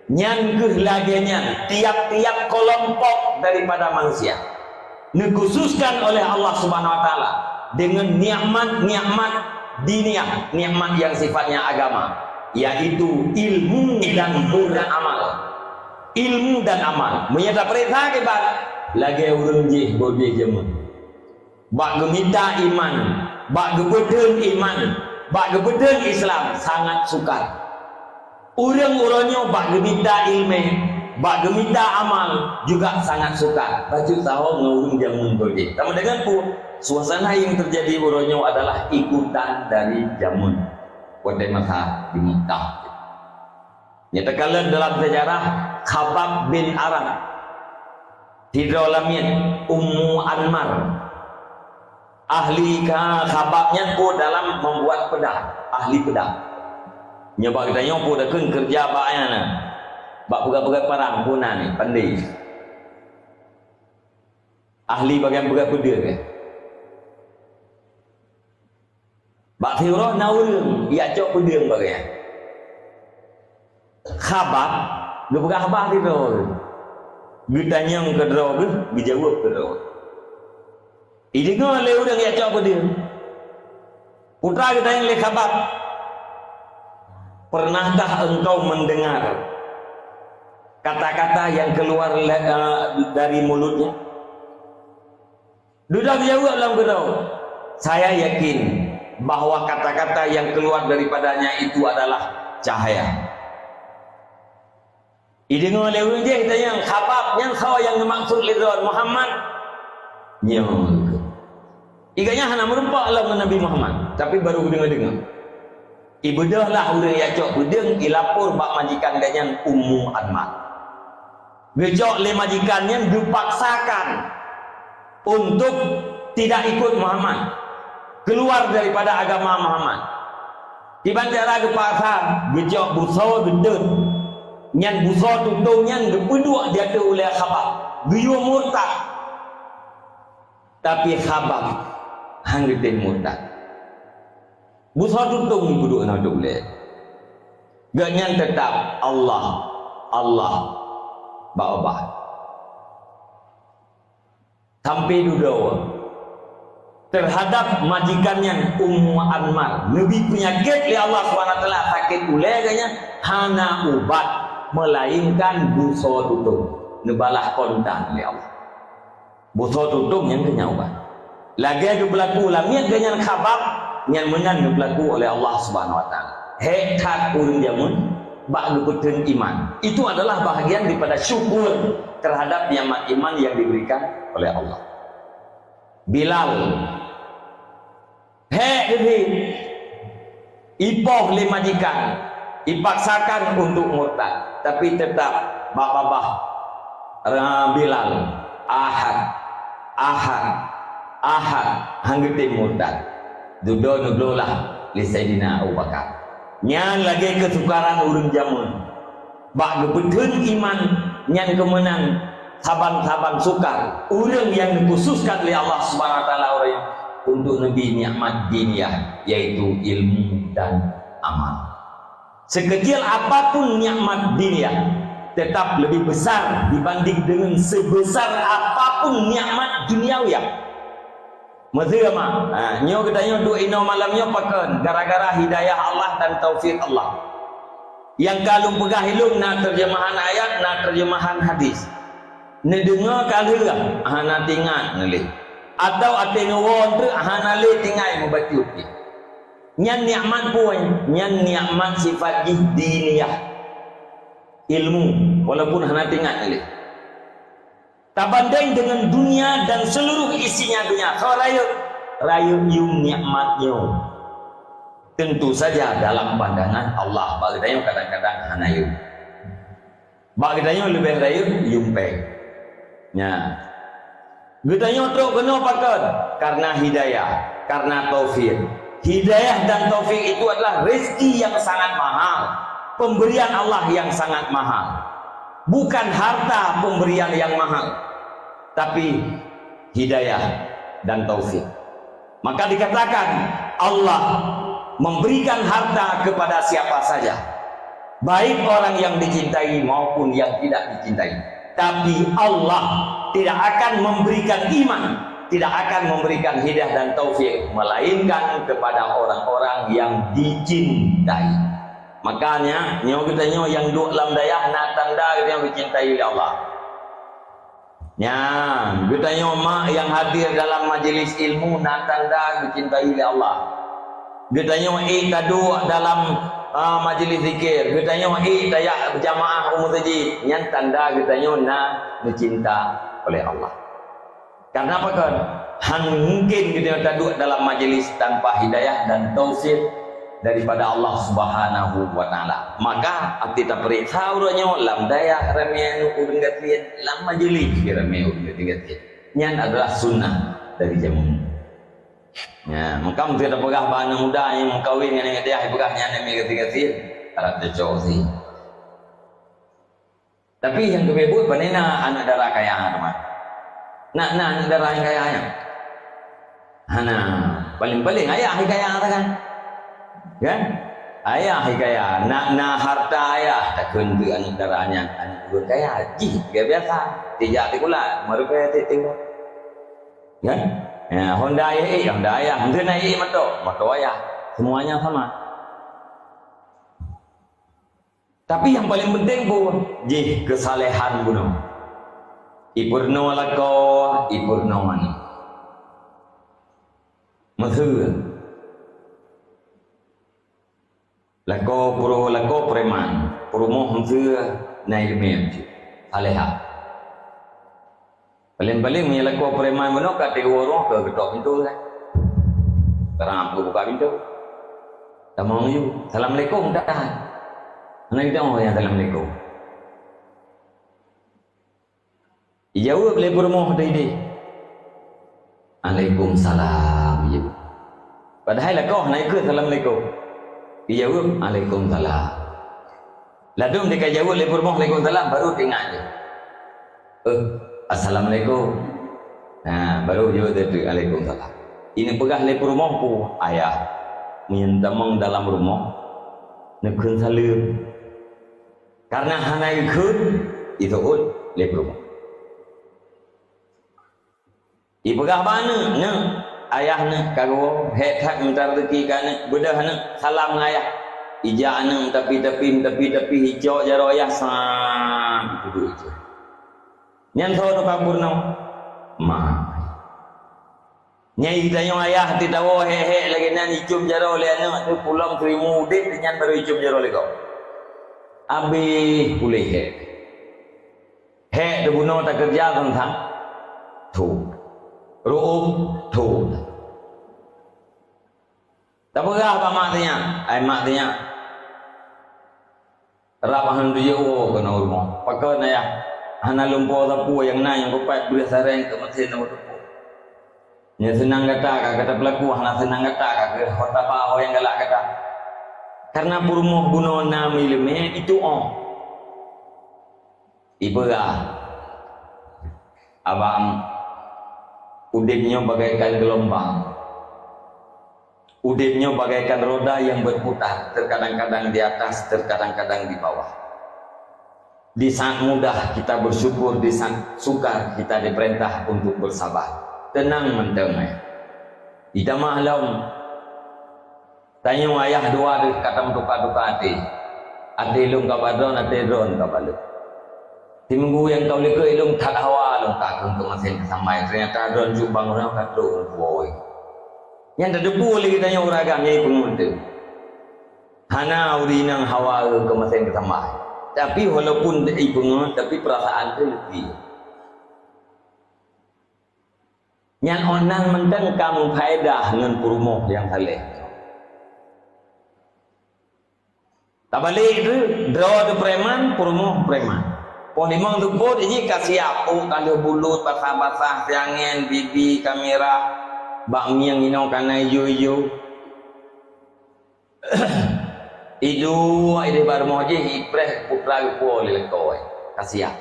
Nyan kheueh lagée nyan tiap-tiap keulompok daripada manusia neukhususkan oleh Allah Subhanahu wa Taala dengan nikmat-nikmat diniyah, nikmat yang sifatnya agama, yaitu ilmu dan ilmu dan amal. Ilmu dan amal. Meunyoe tapeuriksa kiban, lagée ureuëng jih boh jih jameun. Bak geumita iman, bak geupeutheun iman, bak geupeutheun Islam sangat sukar. Ureuëng uroe nyoe bak geumita ileumé, bak geumita amal juga sangat sukar. Bacut sahoe ngon ureuëng jameun beudeh. Kamu deungon peue? Suasana yang terjadi uroe nyoe adalah ikutan dari jameun. Watée masa di Mekah. Nyata kala dalam sejarah Khabbab bin Arat, sidroe lamiet Ummu Anmar. Ahli ka Khabbab nyan peue dalam membuat pedang, ahli pedang. Nyoe bak geutanyoe peue dakun kerja bak nyan na. Bak peugah-peugah parang peue na ni, pandai. Ahli bagian peugah peudeueng, eh. Bak siuroe na ureuëng jak cok peudeueng bagian. Khabbab geupeugah haba sidroe. Geutanyong keudroe geuh, geujaweueb keudroe. Ideungoe lé ureuëng jak cok peudeueng. Putra geutanyong lé Khabbab, "Pernahkah engkau mendengar kata-kata yang keluar le-, eh, dari mulutnya?" Dudoe geujaweueb lom keudroe, "Saya yakin bahwa kata-kata yang keluar daripadanya itu adalah cahaya." Ideungoe lé ureuëng jih tanyong, "Khabbab, nyan soe nyang geumaksud lé droe, Muhammad?" Nyoe. Iganya hana meurumpok lom ngon Nabi Muhammad, tapi baru geudeungoe-deungoe. Ibeudôh lah ureuëng jak cok peudeueng, ilapor bak majikan geuhnyan Ummu Anmar. Geucok lé majikan nyan geupaksakan untuk tidak ikut Muhammad, keluar daripada agama Muhammad. Kiban cara geupaksa, geucok busoe geutot. Nyan busoe tutong nyan geupeuduek di ateueh ulée Khabbab, geuyue murtad. Tapi Khabbab han geutem murtad. Busoe tutong geupeuduek na ateueh ulée. Gobnyan teutap Allah, Allah bak babah. Sampai dudoe terhadap majikan nyan Ummu Anmar, neubi peunyakét lé Allah Subhanahu wa Taala, sakét ulée gobnyan hana ubat melainkan busoe tutong, neubalah kontan lé Allah. Busoe tutong nyang keu nyan ubat. Lagée geupeulaku lamiet gobnyan Khabbab, nyan meunan geupeulaku oleh Allah Subhanahu wa Taala. Hék that ureuëng jameun bak geupeutheun iman. Itu adalah bahagian daripada syukur terhadap nikmat iman yang diberikan oleh Allah. Bilal, hék geuh, ipoh lé majikan, ipaksakan untuk murtad, tapi teutap bak babah Bilal, "Ahad, ahad, ahad," han geutem murtad. Dudoe neubloe lah lé Saidina Abu Bakar. Nyan lagée keusukaran ureuëng jameun. Bak geupeutheun iman nyan keuh meunan saban-saban sukar ureuëng nyang neukhususkan lé Allah Subhanahu wa Taala ureuëng untuk neubi nikmat diniyah, yaitu ilmu dan amal. Sekecil apapun nikmat diniyah, tetap lebih besar dibanding dengan sebesar apapun nikmat duniawiyah. Meuseu ma, ha, nyoe geutanyoe duek inoe malam nyoe pakon? Gara-gara hidayah Allah dan taufik Allah. Nyang ka lôn peugah ilôn na terjemahan ayat, na terjemahan hadis. Neudeungoe ka lheueh, hana teuingat neuléh. Atau até neuwoe treuk, hana lé tinggai meubacut jih. Nyan nikmat peue? Nyan nikmat sifat jih diniyah. Ilmu, walaupun hana teuingat neuléh. Tabandeng dengan dunia dan seluruh isinya dunia, soe rayeuk? Rayeuk yum nikmat nyoe. Tentu saja dalam pandangan Allah, bak geutanyoe kadang-kadang hana yum. Bak geutanyoe leubeh rayeuk yum péng. Nya. Geutanyoe trok keunoe pakon? Karena hidayah, karena taufik. Hidayah dan taufik itu adalah rezeki yang sangat mahal, pemberian Allah yang sangat mahal. Bukan harta pemberian yang mahal, tapi hidayah dan taufik. Maka dikatakan, Allah memberikan harta kepada siapa saja. Baik orang yang dicintai maupun yang tidak dicintai. Tapi Allah tidak akan memberikan iman, tidak akan memberikan hidayah dan taufik, melainkan kepada orang-orang yang dicintai. Makanya, nyoe geutanyoe nyang duek lam dayah na tanda geutanyoe dicintai oleh Allah. Nyan, geutanyoe mak nyang hadir dalam majelis ilmu na tanda geucintai lé Allah. Geutanyoe ék taduek dalam, a, majelis zikir, geutanyoe ék tajak jamaah u meuseujid, nyan tanda geutanyoe na neucinta oleh Allah. Karena apa kan? Han mungkin geutanyoe taduek dalam majelis tanpa hidayah dan taufik daripada Allah Subhanahu wa Taala. Maka, até tapeuriksa uroe nyoe lam dayah ramé ureuëng gasien, lam majelis ramé ureuëng gasien. Nyan adalah sunnah dari jameun. Ya, maka meunyoe tapeugah bak aneuk muda nyang meukawen ngon aneuk dayah, peugah nyan ramé gasien-gasien, harab cocok sih. Tapi nyang keubiet buet, pane na aneuk dara kaya teuma. Na, na aneuk dara nyang kaya nyan? Hana. Paling-paling ayah nyang kaya kan? Kan? Ayah nyang kaya. Na, na harta ayah, takheun keu aneuk dara nyan, aneuk ureuëng kaya. Jih, biasa. Tijak tikulat, meureupe tiep-tiep. Kan? Ya, Honda ayah, eh, Honda ayah. Mungkin ayah moto, moto ayah. Semuanya sama. Tapi nyang paleng penting peue? Jih keusalehan bunoe. Ipeurunoe lakoe, ipeurunoe aneuk. Meuseu. Lakoe peurumoh, lakoe preman. Peurumoh meuseu na ileumèe. Salehah. Paleng-paleng meunyoe lakoe preman bunoe ka teungoh roh keu geutok pintoe kan. Sekarang aku buka pintu. Tamong yue. Assalamualaikum, tak tahan. Hana geutanyoe nyang assalamualaikum. Ijaweueb lé peurumoh teuh idéh. Waalaikumsalam, ijaweueb. Padahai lakoe hana ikheun assalamualaikum. Ijaweueb, waalaikumsalam. Ladôm teuka jaweueb lé peurumoh, "Waalaikumsalam," baru teuingat lé, "Eh, assalamualaikum." Nah, baru jaweueb teuk, "Waalaikumsalam." Ineuk peugah lé peurumoh peue? Ayah. Meunyoe tamong dalam rumoh, neukheun saleuem. Karena hana ikheun, iseuôt lé peurumoh. Ipeugah bak aneuk, "Neuk, ayah neuk ka geuwoe, hék that mita reuzeki keu aneuk, beudôh aneuk, salam ngon ayah." Ijak aneuk meuteupie-teupie, meuteupie-teupie, icok jaroe ayah, sang, ipeuduek icok. Nyan soe teuka peurunoe? Ma. Nyang geutanyoe ayah teuh tawoe hék-hék lagèe nyan icôm jaroe lé aneuk teuh, pulang teurimong udép, nyan barô icôm jaroe lé gob. Abéh puléh hék. Hék teubunoe takeureuja sang-sang, thô. Reuôh, thô. Tapeugah bak mak teuh nyan, "Ai mak teuh nyan, rab hana tujok woe keunoe rumoh. Pakon ayah hana lôn po sapeue nyang na nyang kupat breueh sareng keu maté na watèe po. Nyang seunang gata ka gata peulaku, hana seunang gata ka geuh ho taba ho nyang galak gata. Karena peurumoh bunoe na meuileumèe, itu'oh." Ipeugah, "Abang, udép nyoe bagaikan geulumbang. Udép nyoe bagaikan roda yang berputar, terkadang-kadang di atas, terkadang-kadang di bawah. Di saat mudah kita bersyukur, di saat sukar kita diperintah untuk bersabar." Teunang mantong, eh. Itamah lom. Tanyoe ayah dua deuh ka tameutuka-tuka até. Até lôn ka bak droen, até droen ka bak lôn. Di minggu nyang ka u likôt lôn that hawa lôn takheun keu maséng keusambai. Teunyata droen juk bangon ka trok u buôi. Nyan tateupeue lé geutanyoe ureueng agam nyang ipeungeut teuh. Hana ureueng inong hawa keu maséng keusambai. Tapi walaupun ipeungeut, tapi peurasaan teuh leupie. Nyan ôn nan mantong ka meufaedah ngon peurumoh nyang saleh. Tabalek teuh, droe teuh preman, peurumoh preman. Poh limong teupot jih ka siap, ôk ka lheueh bulut, basah-basah, siangén, bibi ka mirah, bak mieng inoe ka na ijo-ijo. Iduek idéh bak rumoh jih, ipreh putra geupuwoe lé lakoe, ka siap.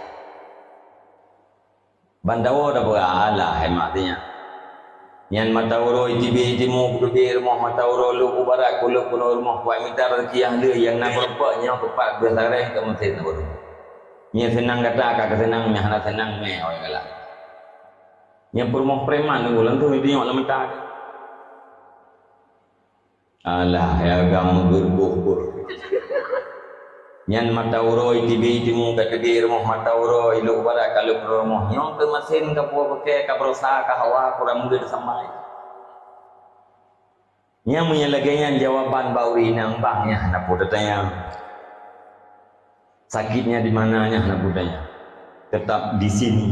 Ban tawoe tapeugah, "Alah, hai mak teuh nyan. Nyan mata uroe tibi timu, keudeh rumoh mata uroe lhok u barat, kulhok keunoe rumoh, kuat mita rezeki nyang le, nyang na peurumpok nyoe keupat beusareng keu meusén na baru. Nyan seunang gata ka keuseunang, nyan hana seunang mé awai galak. Nyan peurumoh preman nunggu lam tu, itu nyok lam mata. Alah, ya agam meugeurgoh-goh. Nyan mata uroe tibi timu ka keudeh rumoh mata uroe, ilok barat ka lhok rumoh. Nyoe keu meusén ka puwoe beukée, ka beurosa, ka hawa, kurang meugeut samai. Nyan meunyoe lagée nyan jawaban bak ureuëng inong, bah nyan hana peue tatanya. Sakitnya di mana nyan hana peue tatanya. Tetap di sini.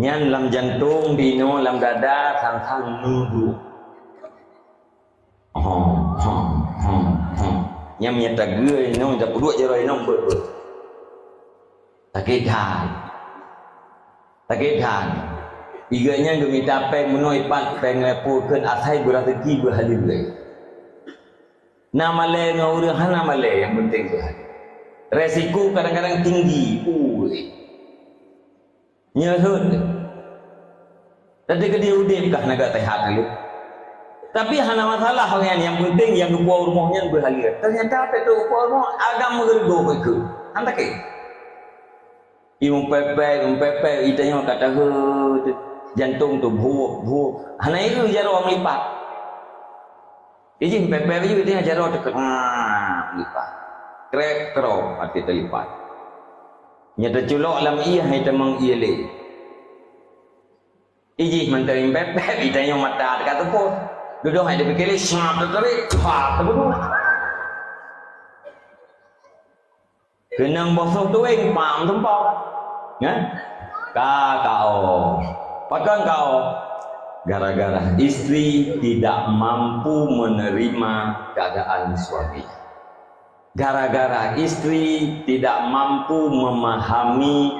Nyan lam jantong, di inoe lam dada, sang-sang nunggu. Hom, hom, hom, hom. Nyan meunyoe tageue inong, tapeuduek jaroe inong, beuet, beuet. Sakét that. Sakét that. Iga nyan geumita péng meunoe ipat, péng lepue kheun asai beuraseuki beuhaleue. Na malée ngon ureuëng hana malée, nyang penting beuhaleue. Resiko kadang-kadang tinggi. Ui. Nyeuhon. Tadi keudeh udeb kah naga sehat dulu. Tapi hana masalah nyan, nyang penting nyang geupuwoe rumoh nyan beuhaleue. Ternyata teuka geupuwoe rumoh agam meugeureugoh beukeue. Han takét. Imum pepek, imum pepek, itanyong kata heuet, jantong tu buok, buok. Hana ieu jaroe meulipat. Ijih pepek baju dia jaroe teuka, ha, meulipat. Krek, krok, hati teulipat. Nyata culok lam ié hai tamong ié lé. Ijih mantong pepek, itanyong mata teuka teupot. Dudoe hai dipikir lé, sap teuterik, sap teubunuh. Keunong bosoh tueng, pam seumpok. Nyan? Ka, ka, oh. Pakon ka, oh? Gara-gara istri tidak mampu menerima keadaan suami. Gara-gara istri tidak mampu memahami,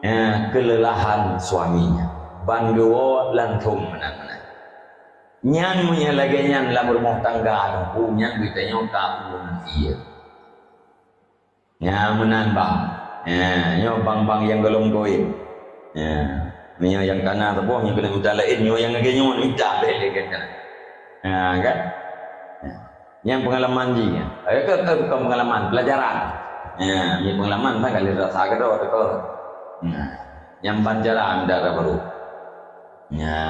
eh, kelelahan suaminya. Ban geuwoe langsung meunan-meunan. Nyan meunyoe lagée nyan lam rumoh tangga, nyan geutanyoe ka ureuëng ié. Nya meunan bang. Nya, nyoe bang-bang nyang golom goib. Nya, meunyoe nyang kana saboh nyoe keuneuk mita laén, nyoe nyang lagée nyoe mita lé lé kana. Nya, kan? Nya. Nyang peungalaman jih nya. Eh, ke, ke bukan peungalaman, pelajaran. Nya, nyoe peungalaman kan kali rasa keudroe teuka. Nya. Nyang ban cara anda dah baru. Nya.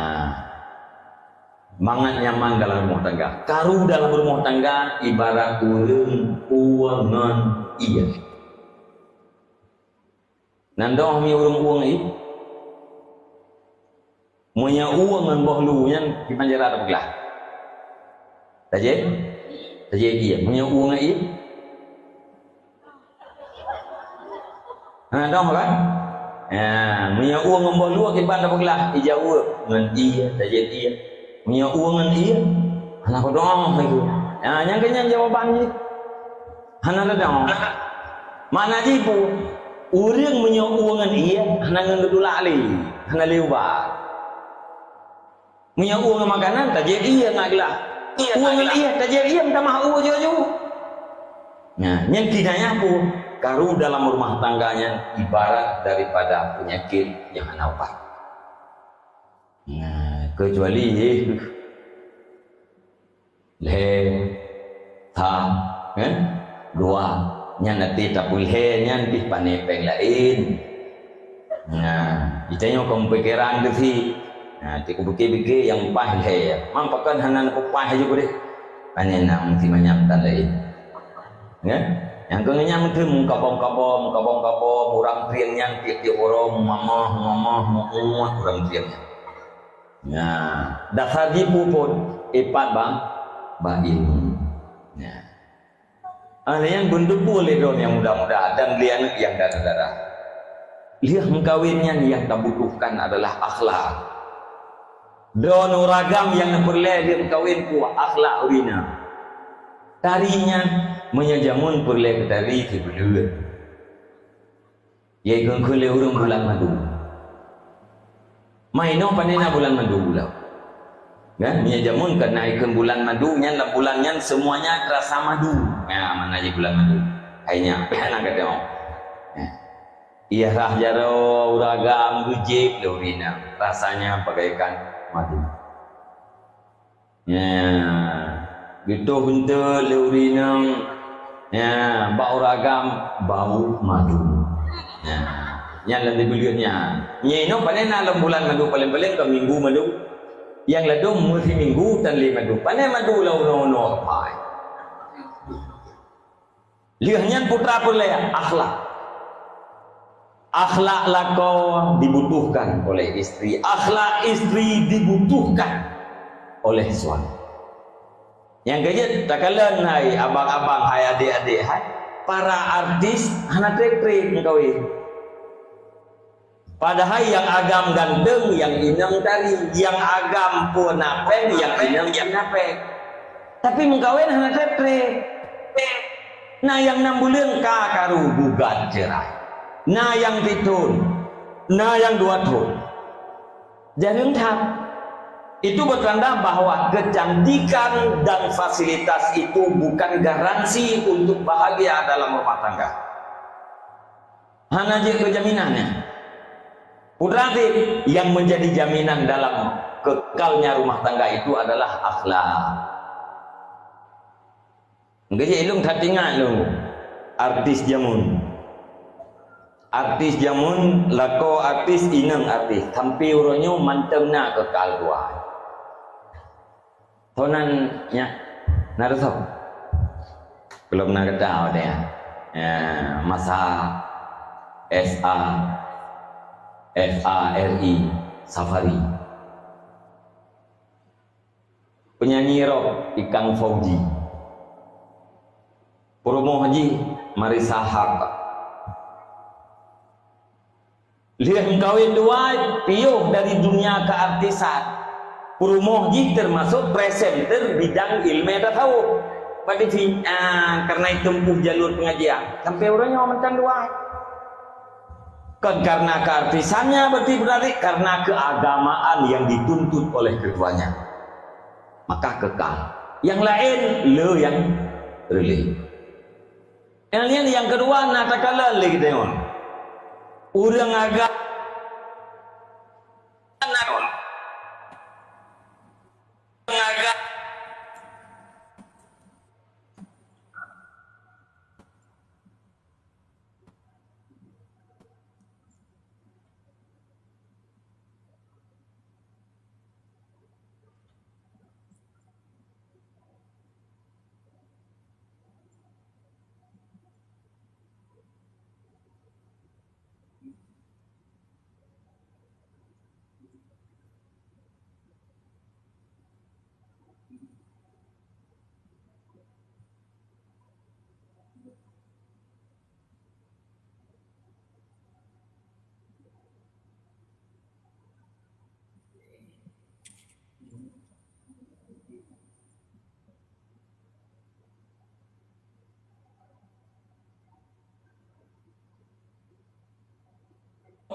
Mangat nyaman dalam rumah tangga. Karu dalam rumah tangga ibarat ureuëng ueng ngon ié. Nan doh mi ureuëng ueng ié. Meunyoe ueng ngon boh lu nyan kiban cara tapeuglah. Tajép? Tajép ié. Meunyoe ueng ngon ié. Hana dong kan? Ya, meunyoe ueng ngon boh luwa kiban tapeuglah, ijaweueb ngon ié, tajép ié. Meunyoe ueng ngon ié, hana keudong laju. Ya, nyang keunyan jawaban jih. Hana keudong. Makna jih peue? Ureuëng meunyoe ueng ngon ié, hana ngon geutulak lé, hana lé ubat. Meunyoe ueng makanan, tajép ié ngon glah. Ueng ngon ié, tajép ié meutamah ueng ju-ju. Nah, nyan kinayah peue? Karu dalam rumah tangga nyan ibarat daripada penyakit nyang hana ubat. Nah, kecuali lhée, sa, kan? Dua. Nyan até tapeulhée nyan pih pané péng laén. Nah, geutanyoe kon pikeran geusi. Nah, ti kupike-pike nyang paih lhée. Mam pakon hana neupeupah ju deh. Pané na meusi manyam tan laén. Kan? Nyang keu nyan meuteum kabong-kabong, kabong-kabong, urang krieng nyan tiep-tiep uroe, mamah, mamah, muut urang krieng nyan. Nah, dasar jih peue phon? Ipat bang, bang ilmu. Nah. Ah, nyan beuneuteupeu lé droe nyang muda-muda dan lé aneuëk nyang dara-dara. Lheueh meukawen nyan nyang tabutuhkan adalah akhlak. Droeneuh ragam nyang neupeureulée lheueh meukawen peue akhlak ureuëng inong. Tari nyan, meunyoe jameun peureulée keu tari sibuleuen. Yaitu keu lé ureuëng bulan madu. Mai nyoe pane na bulan madu lom. Kan? Meunyoe jameun ka na ikheun bulan madu, nyan lam bulan nyan semuanya terasa madu. Ya, mana jih bulan madu. Hai nyan, na ka tengok. Ya. Ié rhah jaroe ureueng agam geujieb lé ureueng inong, rasanya bagaikan madu. Ya, geutoh beunteuk lé ureueng inong, ya, bak ureueng agam bau madu. Ya, nyan lom dipeuleueh nyan. Nyoe inoe pane na lom bulan madu, paleng-paleng ka minggu madu. Nyang ladôm meusiminggu tan lé madu. Pane madu lam unoe-unoe pai. Lheueh nyan putra peureulèe, akhlak. Akhlak lakoe dibutuhkan oleh istri, akhlak istri dibutuhkan oleh suami. Nyang keujeuet takalon hai abang-abang, hai adék-adék, hai para artis hana trép-trép meukawen. Padahai nyang agam ganteng, nyang inong tari, nyang agam peue na péng, nyang inong peue na péng. Tapi meukawen hana trép-trép. Na nyang nam buleuen ka karu gugat cerai. Na nyang sithon. Na nyang dua thon. Jareueng that. Itu bertanda bahwa kecantikan dan fasilitas itu bukan garansi untuk bahagia dalam rumah tangga. Hana jeuet keu jaminan nyan. Putra, nyang menjadi jaminan dalam kekalnya rumah tangga itu adalah akhlak. Geujak ilong that ingat lom artis jameun. Artis jameun, lakoe artis, inong artis, sampai uroe nyoe mantong na keukal dua. Tonan nyak na reusoh. Belum na gata deh. Ya, masa S A, F A R I, Safari. Penyanyi rock Ikang Fauji. Peurumoh jih Marissa Haq. Lheueh meukawen dua, piôh dari dunia keartisan. Peurumoh jih termasuk presenter bidang ilmu tasawuf. Berarti, ah, karena itu tempuh jalur pengajian. Sampai uroe nyoe mantong dua. Kon karena keartisannya berarti, berarti karena keagamaan yang dituntut oleh keduanya. Maka kekal. Yang lain le nyang reulée. Nyang lain, nyang keudua, na takalon lé geutanyoe. Ureuëng agam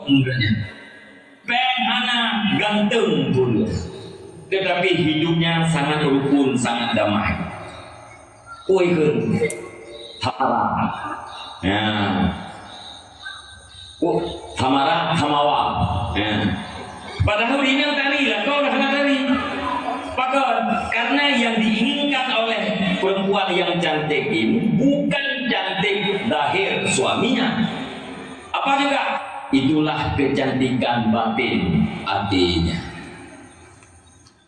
Mudanya. Péng hana, ganteng pun. Tetapi hidupnya sangat rukun, sangat damai. Oi, kheun. Thamara. Ya. Oh, thamara, thamawa. Ya. Padahal inong tari lah, kau dah hana tari. Pakon? Karena yang diinginkan oleh perempuan yang cantik ini bukan cantik zahir suaminya. Apa juga? Itulah kecantikan batin hatinya.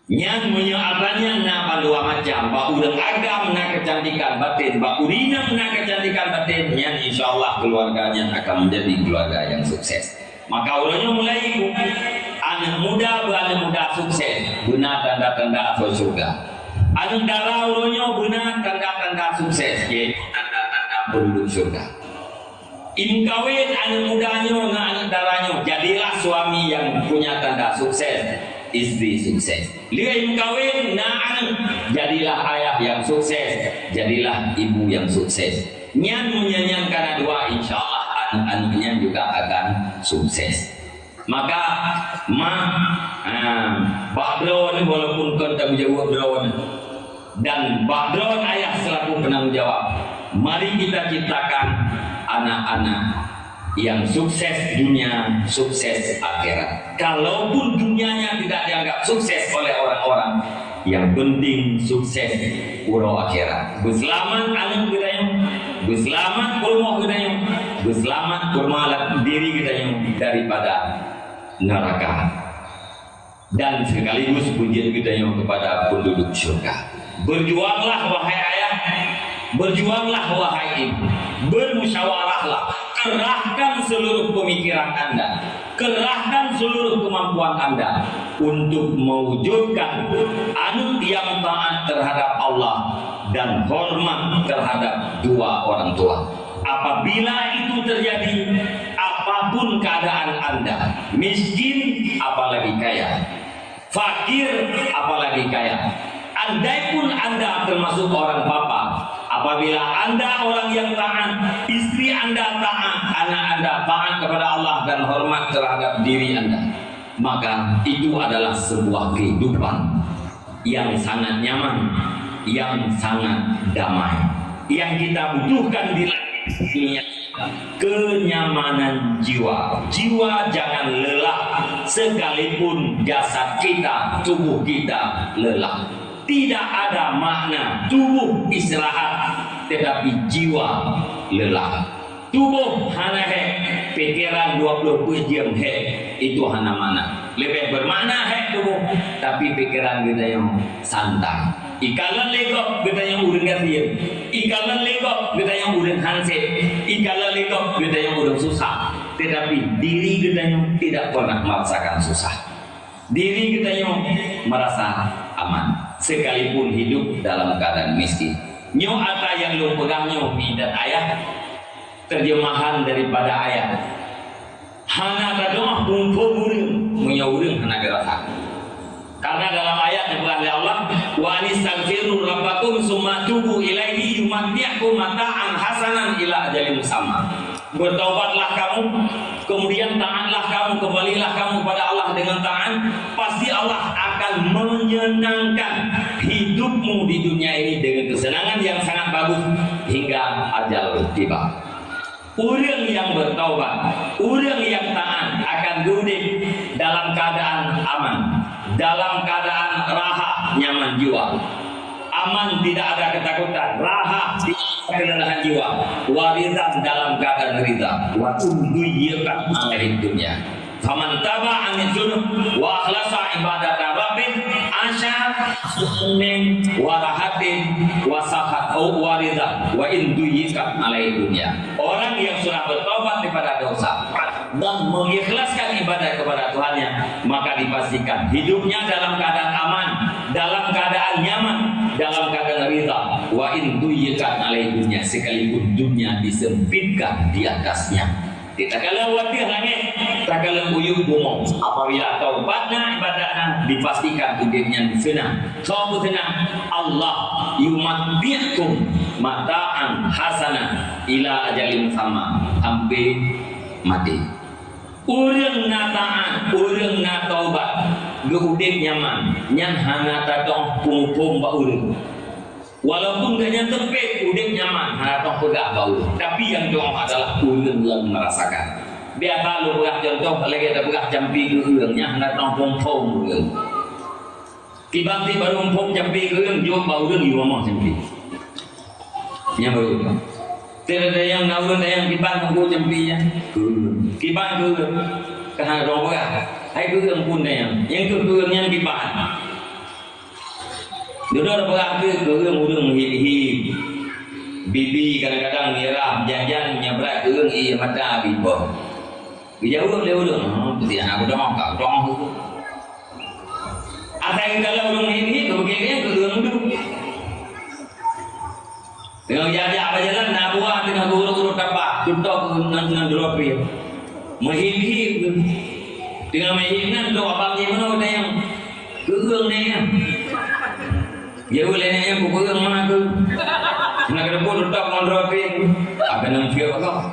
Nyan meunyoe atra nyan na bandua macam, bak ureuëng agam na kecantikan batin, bak ureuëng inong na kecantikan batin, nyan insya Allah keluarga nyan akan menjadi keluarga yang sukses. Maka uroe nyoe mulai aneuëk muda beuaneuëk muda sukses, beuna tanda-tanda asoe syurga. Aneuëk dara uroe nyoe beuna tanda-tanda sukses, yaitu tanda-tanda penduduk syurga. Imeukawen aneuëk muda nyoe ngon aneuëk dara nyoe, jadilah suami yang punya tanda sukses, istri sukses. Lheueh imeukawen na aneuëk, jadilah ayah yang sukses, jadilah ibu yang sukses. Nyan meunyoe nyan ka na dua, insya Allah aneuëk-aneuëk nyan juga akan sukses. Maka, ma, ah, bak droe ni, walaupun kon tanggung jaweueb droe ni, dan bak droe ayah selaku penanggung jawab, mari kita ciptakan anak-anak Yang sukses dunia, sukses akhirat. Kalaupun dunianya tidak dianggap sukses oleh orang-orang, yang penting sukses uroe akhirat. Beuseulamat aneuk geutanyoe, beuseulamat peurumoh geutanyoe, beuseulamat peurumalah diri geutanyoe daripada neraka. Dan sekaligus pujian geutanyoe kepada penduduk syurga. Berjuanglah, wahai ayah, berjuanglah, wahai ibu, bermusyawarahlah, kerahkan seluruh pemikiran Anda, kerahkan seluruh kemampuan Anda untuk mewujudkan aneuk yang taat terhadap Allah dan hormat terhadap dua orang tua. Apabila itu terjadi, apapun keadaan Anda, miskin apalagi kaya, fakir apalagi kaya, andaipun Anda termasuk orang papa, apabila Anda orang yang taat, istri Anda taat, anak Anda taat kepada Allah dan hormat terhadap diri Anda, maka itu adalah sebuah kehidupan yang sangat nyaman, yang sangat damai. Yang kita butuhkan di dunia, kenyamanan jiwa. Jiwa jangan lelah, sekalipun jasad kita, tubuh kita lelah. Tidak ada makna tubuh istirahat, tetapi jiwa lelah. Tuboh hana hék, pikeran dua ploh peuet jeuem hék, itu hana makna. Leubeh beumakna hék tuboh, tapi pikeran geutanyoe santai. Ikalon lé gob geutanyoe ureuëng gasien, ikalon lé gob geutanyoe ureuëng hansét, ikalon lé gob geutanyoe ureuëng susah, tetapi diri geutanyoe tidak pernah merasakan susah. Diri geutanyoe merasa aman, sekalipun hidup dalam keadaan miskin. Nyoe ata nyang lôn peugah nyoe, mi dan ayah, terjemahan daripada ayat. Hana tadoh phon-phon ureuëng, meunyoe ureuëng hana geurasa. Karena dalam ayat nyang peugah lé Allah, "Wa anistaghfiru rabbakum tsumma tubu ilaihi yumatti'kum mata'an hasanan ila ajalin musamma." Bertaubatlah kamu, kemudian taatlah kamu, kembalilah kamu kepada Allah dengan taat, pasti Allah akan menyenangkan hidupmu di dunia ini dengan kesenangan yang sangat bagus hingga ajal tiba. Ureuëng nyang bertaubat, ureuëng nyang taat akan geuudeb dalam keadaan aman, dalam keadaan raha nyaman jiwa. Aman, tidak ada ketakutan, raha, tidak ada kelelahan jiwa, wa ridhan, dalam keadaan ridha, wa in duyyiqat alaihid dunya. Faman taba anil dzunub wa akhlasa ibadata rabbih asya min wa rahatin wa sahat au wa ridha wa in duyyiqat alaihid dunya. Orang yang sudah bertobat daripada dosa dan mengikhlaskan ibadah kepada Tuhannya, maka dipastikan hidupnya dalam keadaan aman, dalam keadaan nyaman, dalam keadaan ridha. Wa in duyyiqat alaihid dunya, sekalipun dunia disempitkan di atasnya. Takalon watée langét, takalon uyueb bumoe. Apabila taubat na, ibadat na, dipastikan udeb nyan seunang. Soe peuseunang? Allah. Yumatti'kum mata'an hasanan ila ajalin musamma, sampai maté. Ureuëng na taat, ureuëng na taubat, geuudeb nyaman, nyan hana tatoh phon-phon bak ureuëng. Walaupun geuhnyan sempit, udeb nyaman, hana tong peugah bak ureuëng. Tapi nyang tong adalah ureuëng nyang merasakan. Biasa lôn peugah contoh, lagée tapeugah campi keu ureuëng, nyan hana tong phon-phon ureuëng. Kiban ti baru phon campi keu ureuëng, jok bak ureuëng, yue mamah campi. Nyan baru. Tiada nyang na ureuëng nyang kiban nunggu campi nyan. Keu ureuëng. Kiban keu ureuëng. Ka hana tong peugah. Hai keu ureuëng pun nyang. Nyang keu ureuëng nyan kiban. Dudoe peugah keu ureuëng-ureuëng meuhib-hib. Bibi kadang-kadang mirah, janjan nyang brat keu ureuëng ie mata biboh. Geujaweueb lé ureuëng, "Oh, putih anak kudong, ka kudong." Asai geukalon ureuëng meuhib-hib, geupeuke keu ureuëng udeb. Teungoh jak-jak bak jalan, na buah teungoh geurok-rok tapak, tutok ngon, ngon droe pih. Meuhib-hib. Teungoh meuhib nyan, trok abang jih meunoe tanyong. Keu ureuëng nyan. Jaweueb lé nyan, keu ureuëng meunan keu. Hana keudeuh tutok ngon droe pih. Apa nang piôh kah?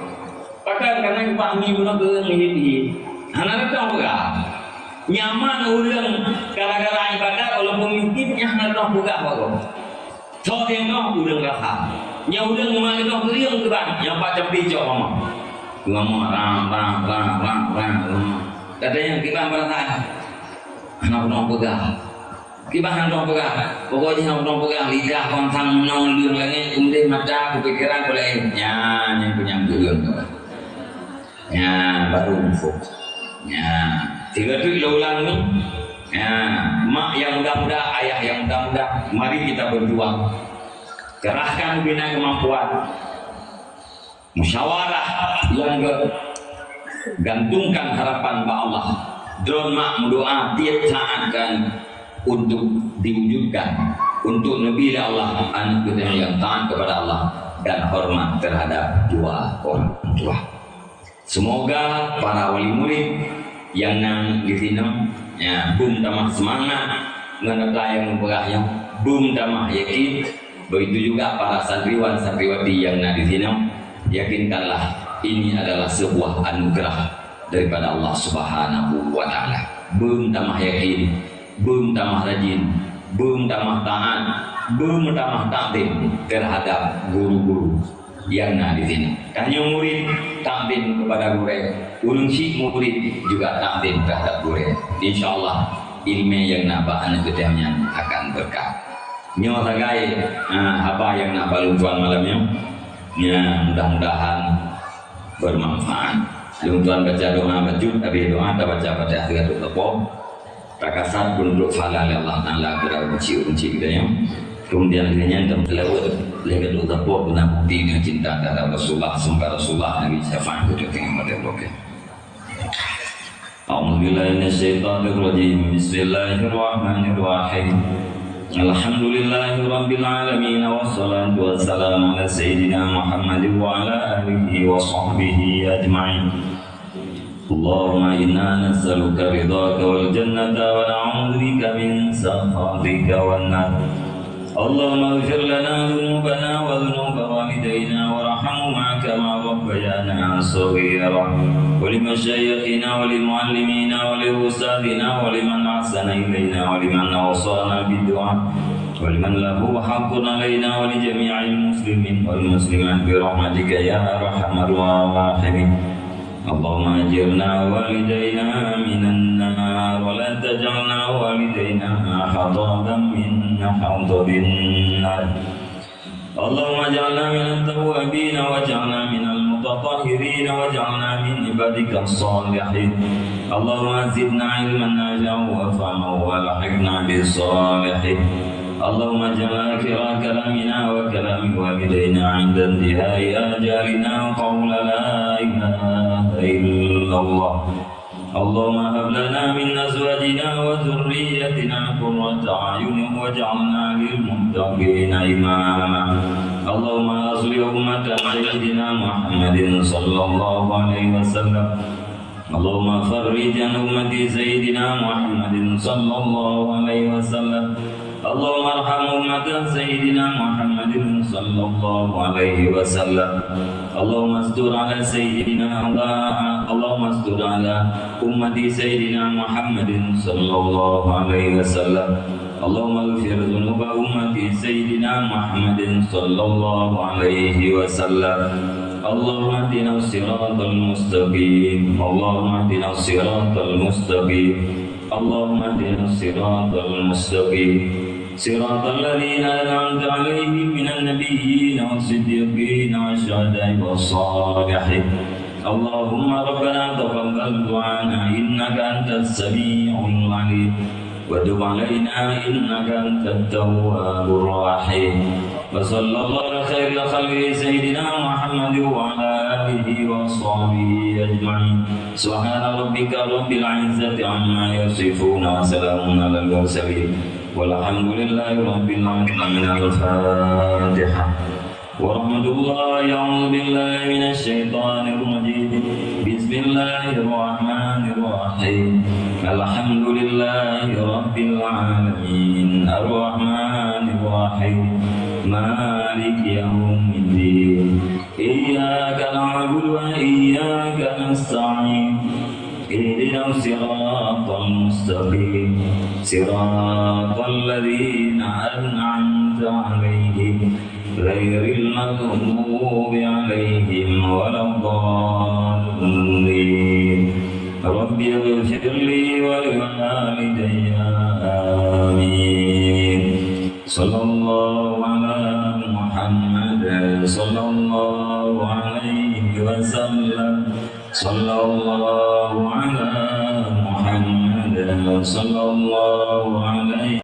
Pakon, karena pahami bunoe keu ureuëng meuhib-hib. Hana teuntang peugah. Nyaman ureuëng gara-gara ibadat, walaupun miskin, nyan hana teuntang peugah bak gob. Soe nyang nyoe ureuëng raha. Nyang ureuëng nyoe nyoe ureuëng keuban, nyang pat campi cok mama. Cuma mau rang, rang, rang, rang, rang. Katanya, "Kiban perasaan?" "Hana pernah peugah." "Kiban hana pernah peugah?" "Pokok jih hana pernah peugah. Lidah pantang meunong leueng langét, kemudian mata, kepikiran, peulaén." Nyan, nyang penyang geuleuen. Nyan, baru muphom. Nyan. Tiga tu leulang ni. Nyan. Mak yang muda-muda, ayah yang muda-muda, mari kita berjuang. Kerahkan bina kemampuan. Musyawarah nyang gantungkan harapan bak Allah. Droeneuh mak meudoa tiep saát kan untuk diwujudkan, untuk neubi lé Allah aneuk geutanyoe nyang taát kepada Allah dan hormat terhadap dua orang tua. Semoga para wali murid nyang na di sinoe, ya, bum tamah seumangat ngon ata nyang mupeugah nyoe, bum tamah yakin. Begitu juga para santriwan santriwati nyang na di sinoe, yakinkanlah ini adalah sebuah anugerah daripada Allah Subhanahu wa Ta'ala. Bum tamah yakin, bum tamah rajin, bum tamah taat, bum tamah takzim terhadap guru-guru nyang na di sinoe. Tanyoe murid takzim kepada gurée, ureuëng syiek murid juga takzim terhadap gurée. Insya Allah, ileumé nyang na bak aneuk geutanyoe nyan akan beureukat. Nyoe sagai, ah, haba nyang na bak lôn tuan malam nyoe. Ya, mudah-mudahan bermanfaat. Lôn tuan baca doa bacut, habis doa tabaca Fatihah sigoe teuk teupok. Takasat keu untuk pahala lé Allah Taala keudroe ureuëng syiek-ureuëng syiek geutanyoe. Kemudian lheueh nyan taseulaweuet lheueh ka teupok guna bukti deungon cinta terhadap Rasulullah, semoga Rasulullah neubi syafaat keu geutanyoe. A'udzubillahi minasyaitonirrajim. Bismillahirrahmanirrahim. Alhamdulillahirabbil alamin, wassalatu wassalamu ala sayyidina Muhammadin wa ala alihi wa sahbihi ajma'in. Allahumma inna nas'aluka ridhaka wal jannata wa na'udzubika min sakhatika wan nar. Allahumma ighfir lana dzunubana wa dzunuba walidayna warhamhuma kama rabbayana shaghira. Wa li masyayikhina wa lil muallimina wa li ustadzina wa liman ahsana ilaina wa liman awsana bid du'a wa liman lahu haqqun alaina wa li jami'il muslimin wal muslimat bi rahmatika ya arhamar rahimin. Allahumma ajirna wa walidayna minan nar, wa la taj'alna wa walidayna hadaban min hadabin nar. Allahumma ij'alna minat tawwabin, waj'alna minal mutatahhirin, waj'alna min ibadika shalihin. Allahumma zidna ilman nafi'an wa fahman wa alhiqna bis shalihin. Allahumma ij'al akhira kalamina wa kalami walidayna 'inda intihai ajalina qawla la ilaha illallah. Allahumma hab lana min azwajina wa dzurriyyatina qurrata a'yun waj'alna lil muttaqina imama. Allahumma aslih ummata sayyidina Muhammadin sallallahu alaihi wasallam. Allahumma farrij an ummati sayyidina Muhammadin sallallahu alaihi wasallam. Allahumma arham ummata sayyidina Muhammadin sallallahu alaihi wasallam. Allahumma astur ala sayyidina, Allahumma astur ala ummati sayyidina Muhammadin sallallahu alaihi wasallam. Allahumma ighfir dzunuba ummati sayyidina Muhammadin sallallahu alaihi wasallam. Allahumma ihdinas siratal mustaqim. Allahumma ihdinas siratal mustaqim. Allahumma ihdinas siratal mustaqim. Siratal ladzina an'amta 'alaihim minan nabiyyin was siddiqin wasy syuhada'i was shalihin. Allahumma rabbana taqabbal du'ana innaka antas sami'ul 'alim. Wa tub 'alaina innaka antat tawwabur rahim. Wa sallallahu ala khairi khalqihi sayyidina Muhammad wa ala alihi wa sahbihi ajma'in. Subhana rabbika rabbil izzati amma yasifun wa salamun alal mursalin. Walhamdulillahi rabbil alamin. Al-Fatihah. Warahmatullahi, a'udzu billahi minasy syaithanir rajim. Bismillahirrahmanirrahim. Alhamdulillahi rabbil alamin. Arrahmanirrahim. Maliki yaumiddin. Iyyaka na'budu wa iyyaka nasta'in. Ihdinas siratal mustaqim. Siratal ladzina an'amta 'alaihim غير المغضوب عليهم ولا الضالين. رب اغفر لي ولوالدي. آمين. صلى الله على محمد، صلى الله عليه وسلم. صلى الله على محمد، صلى الله عليه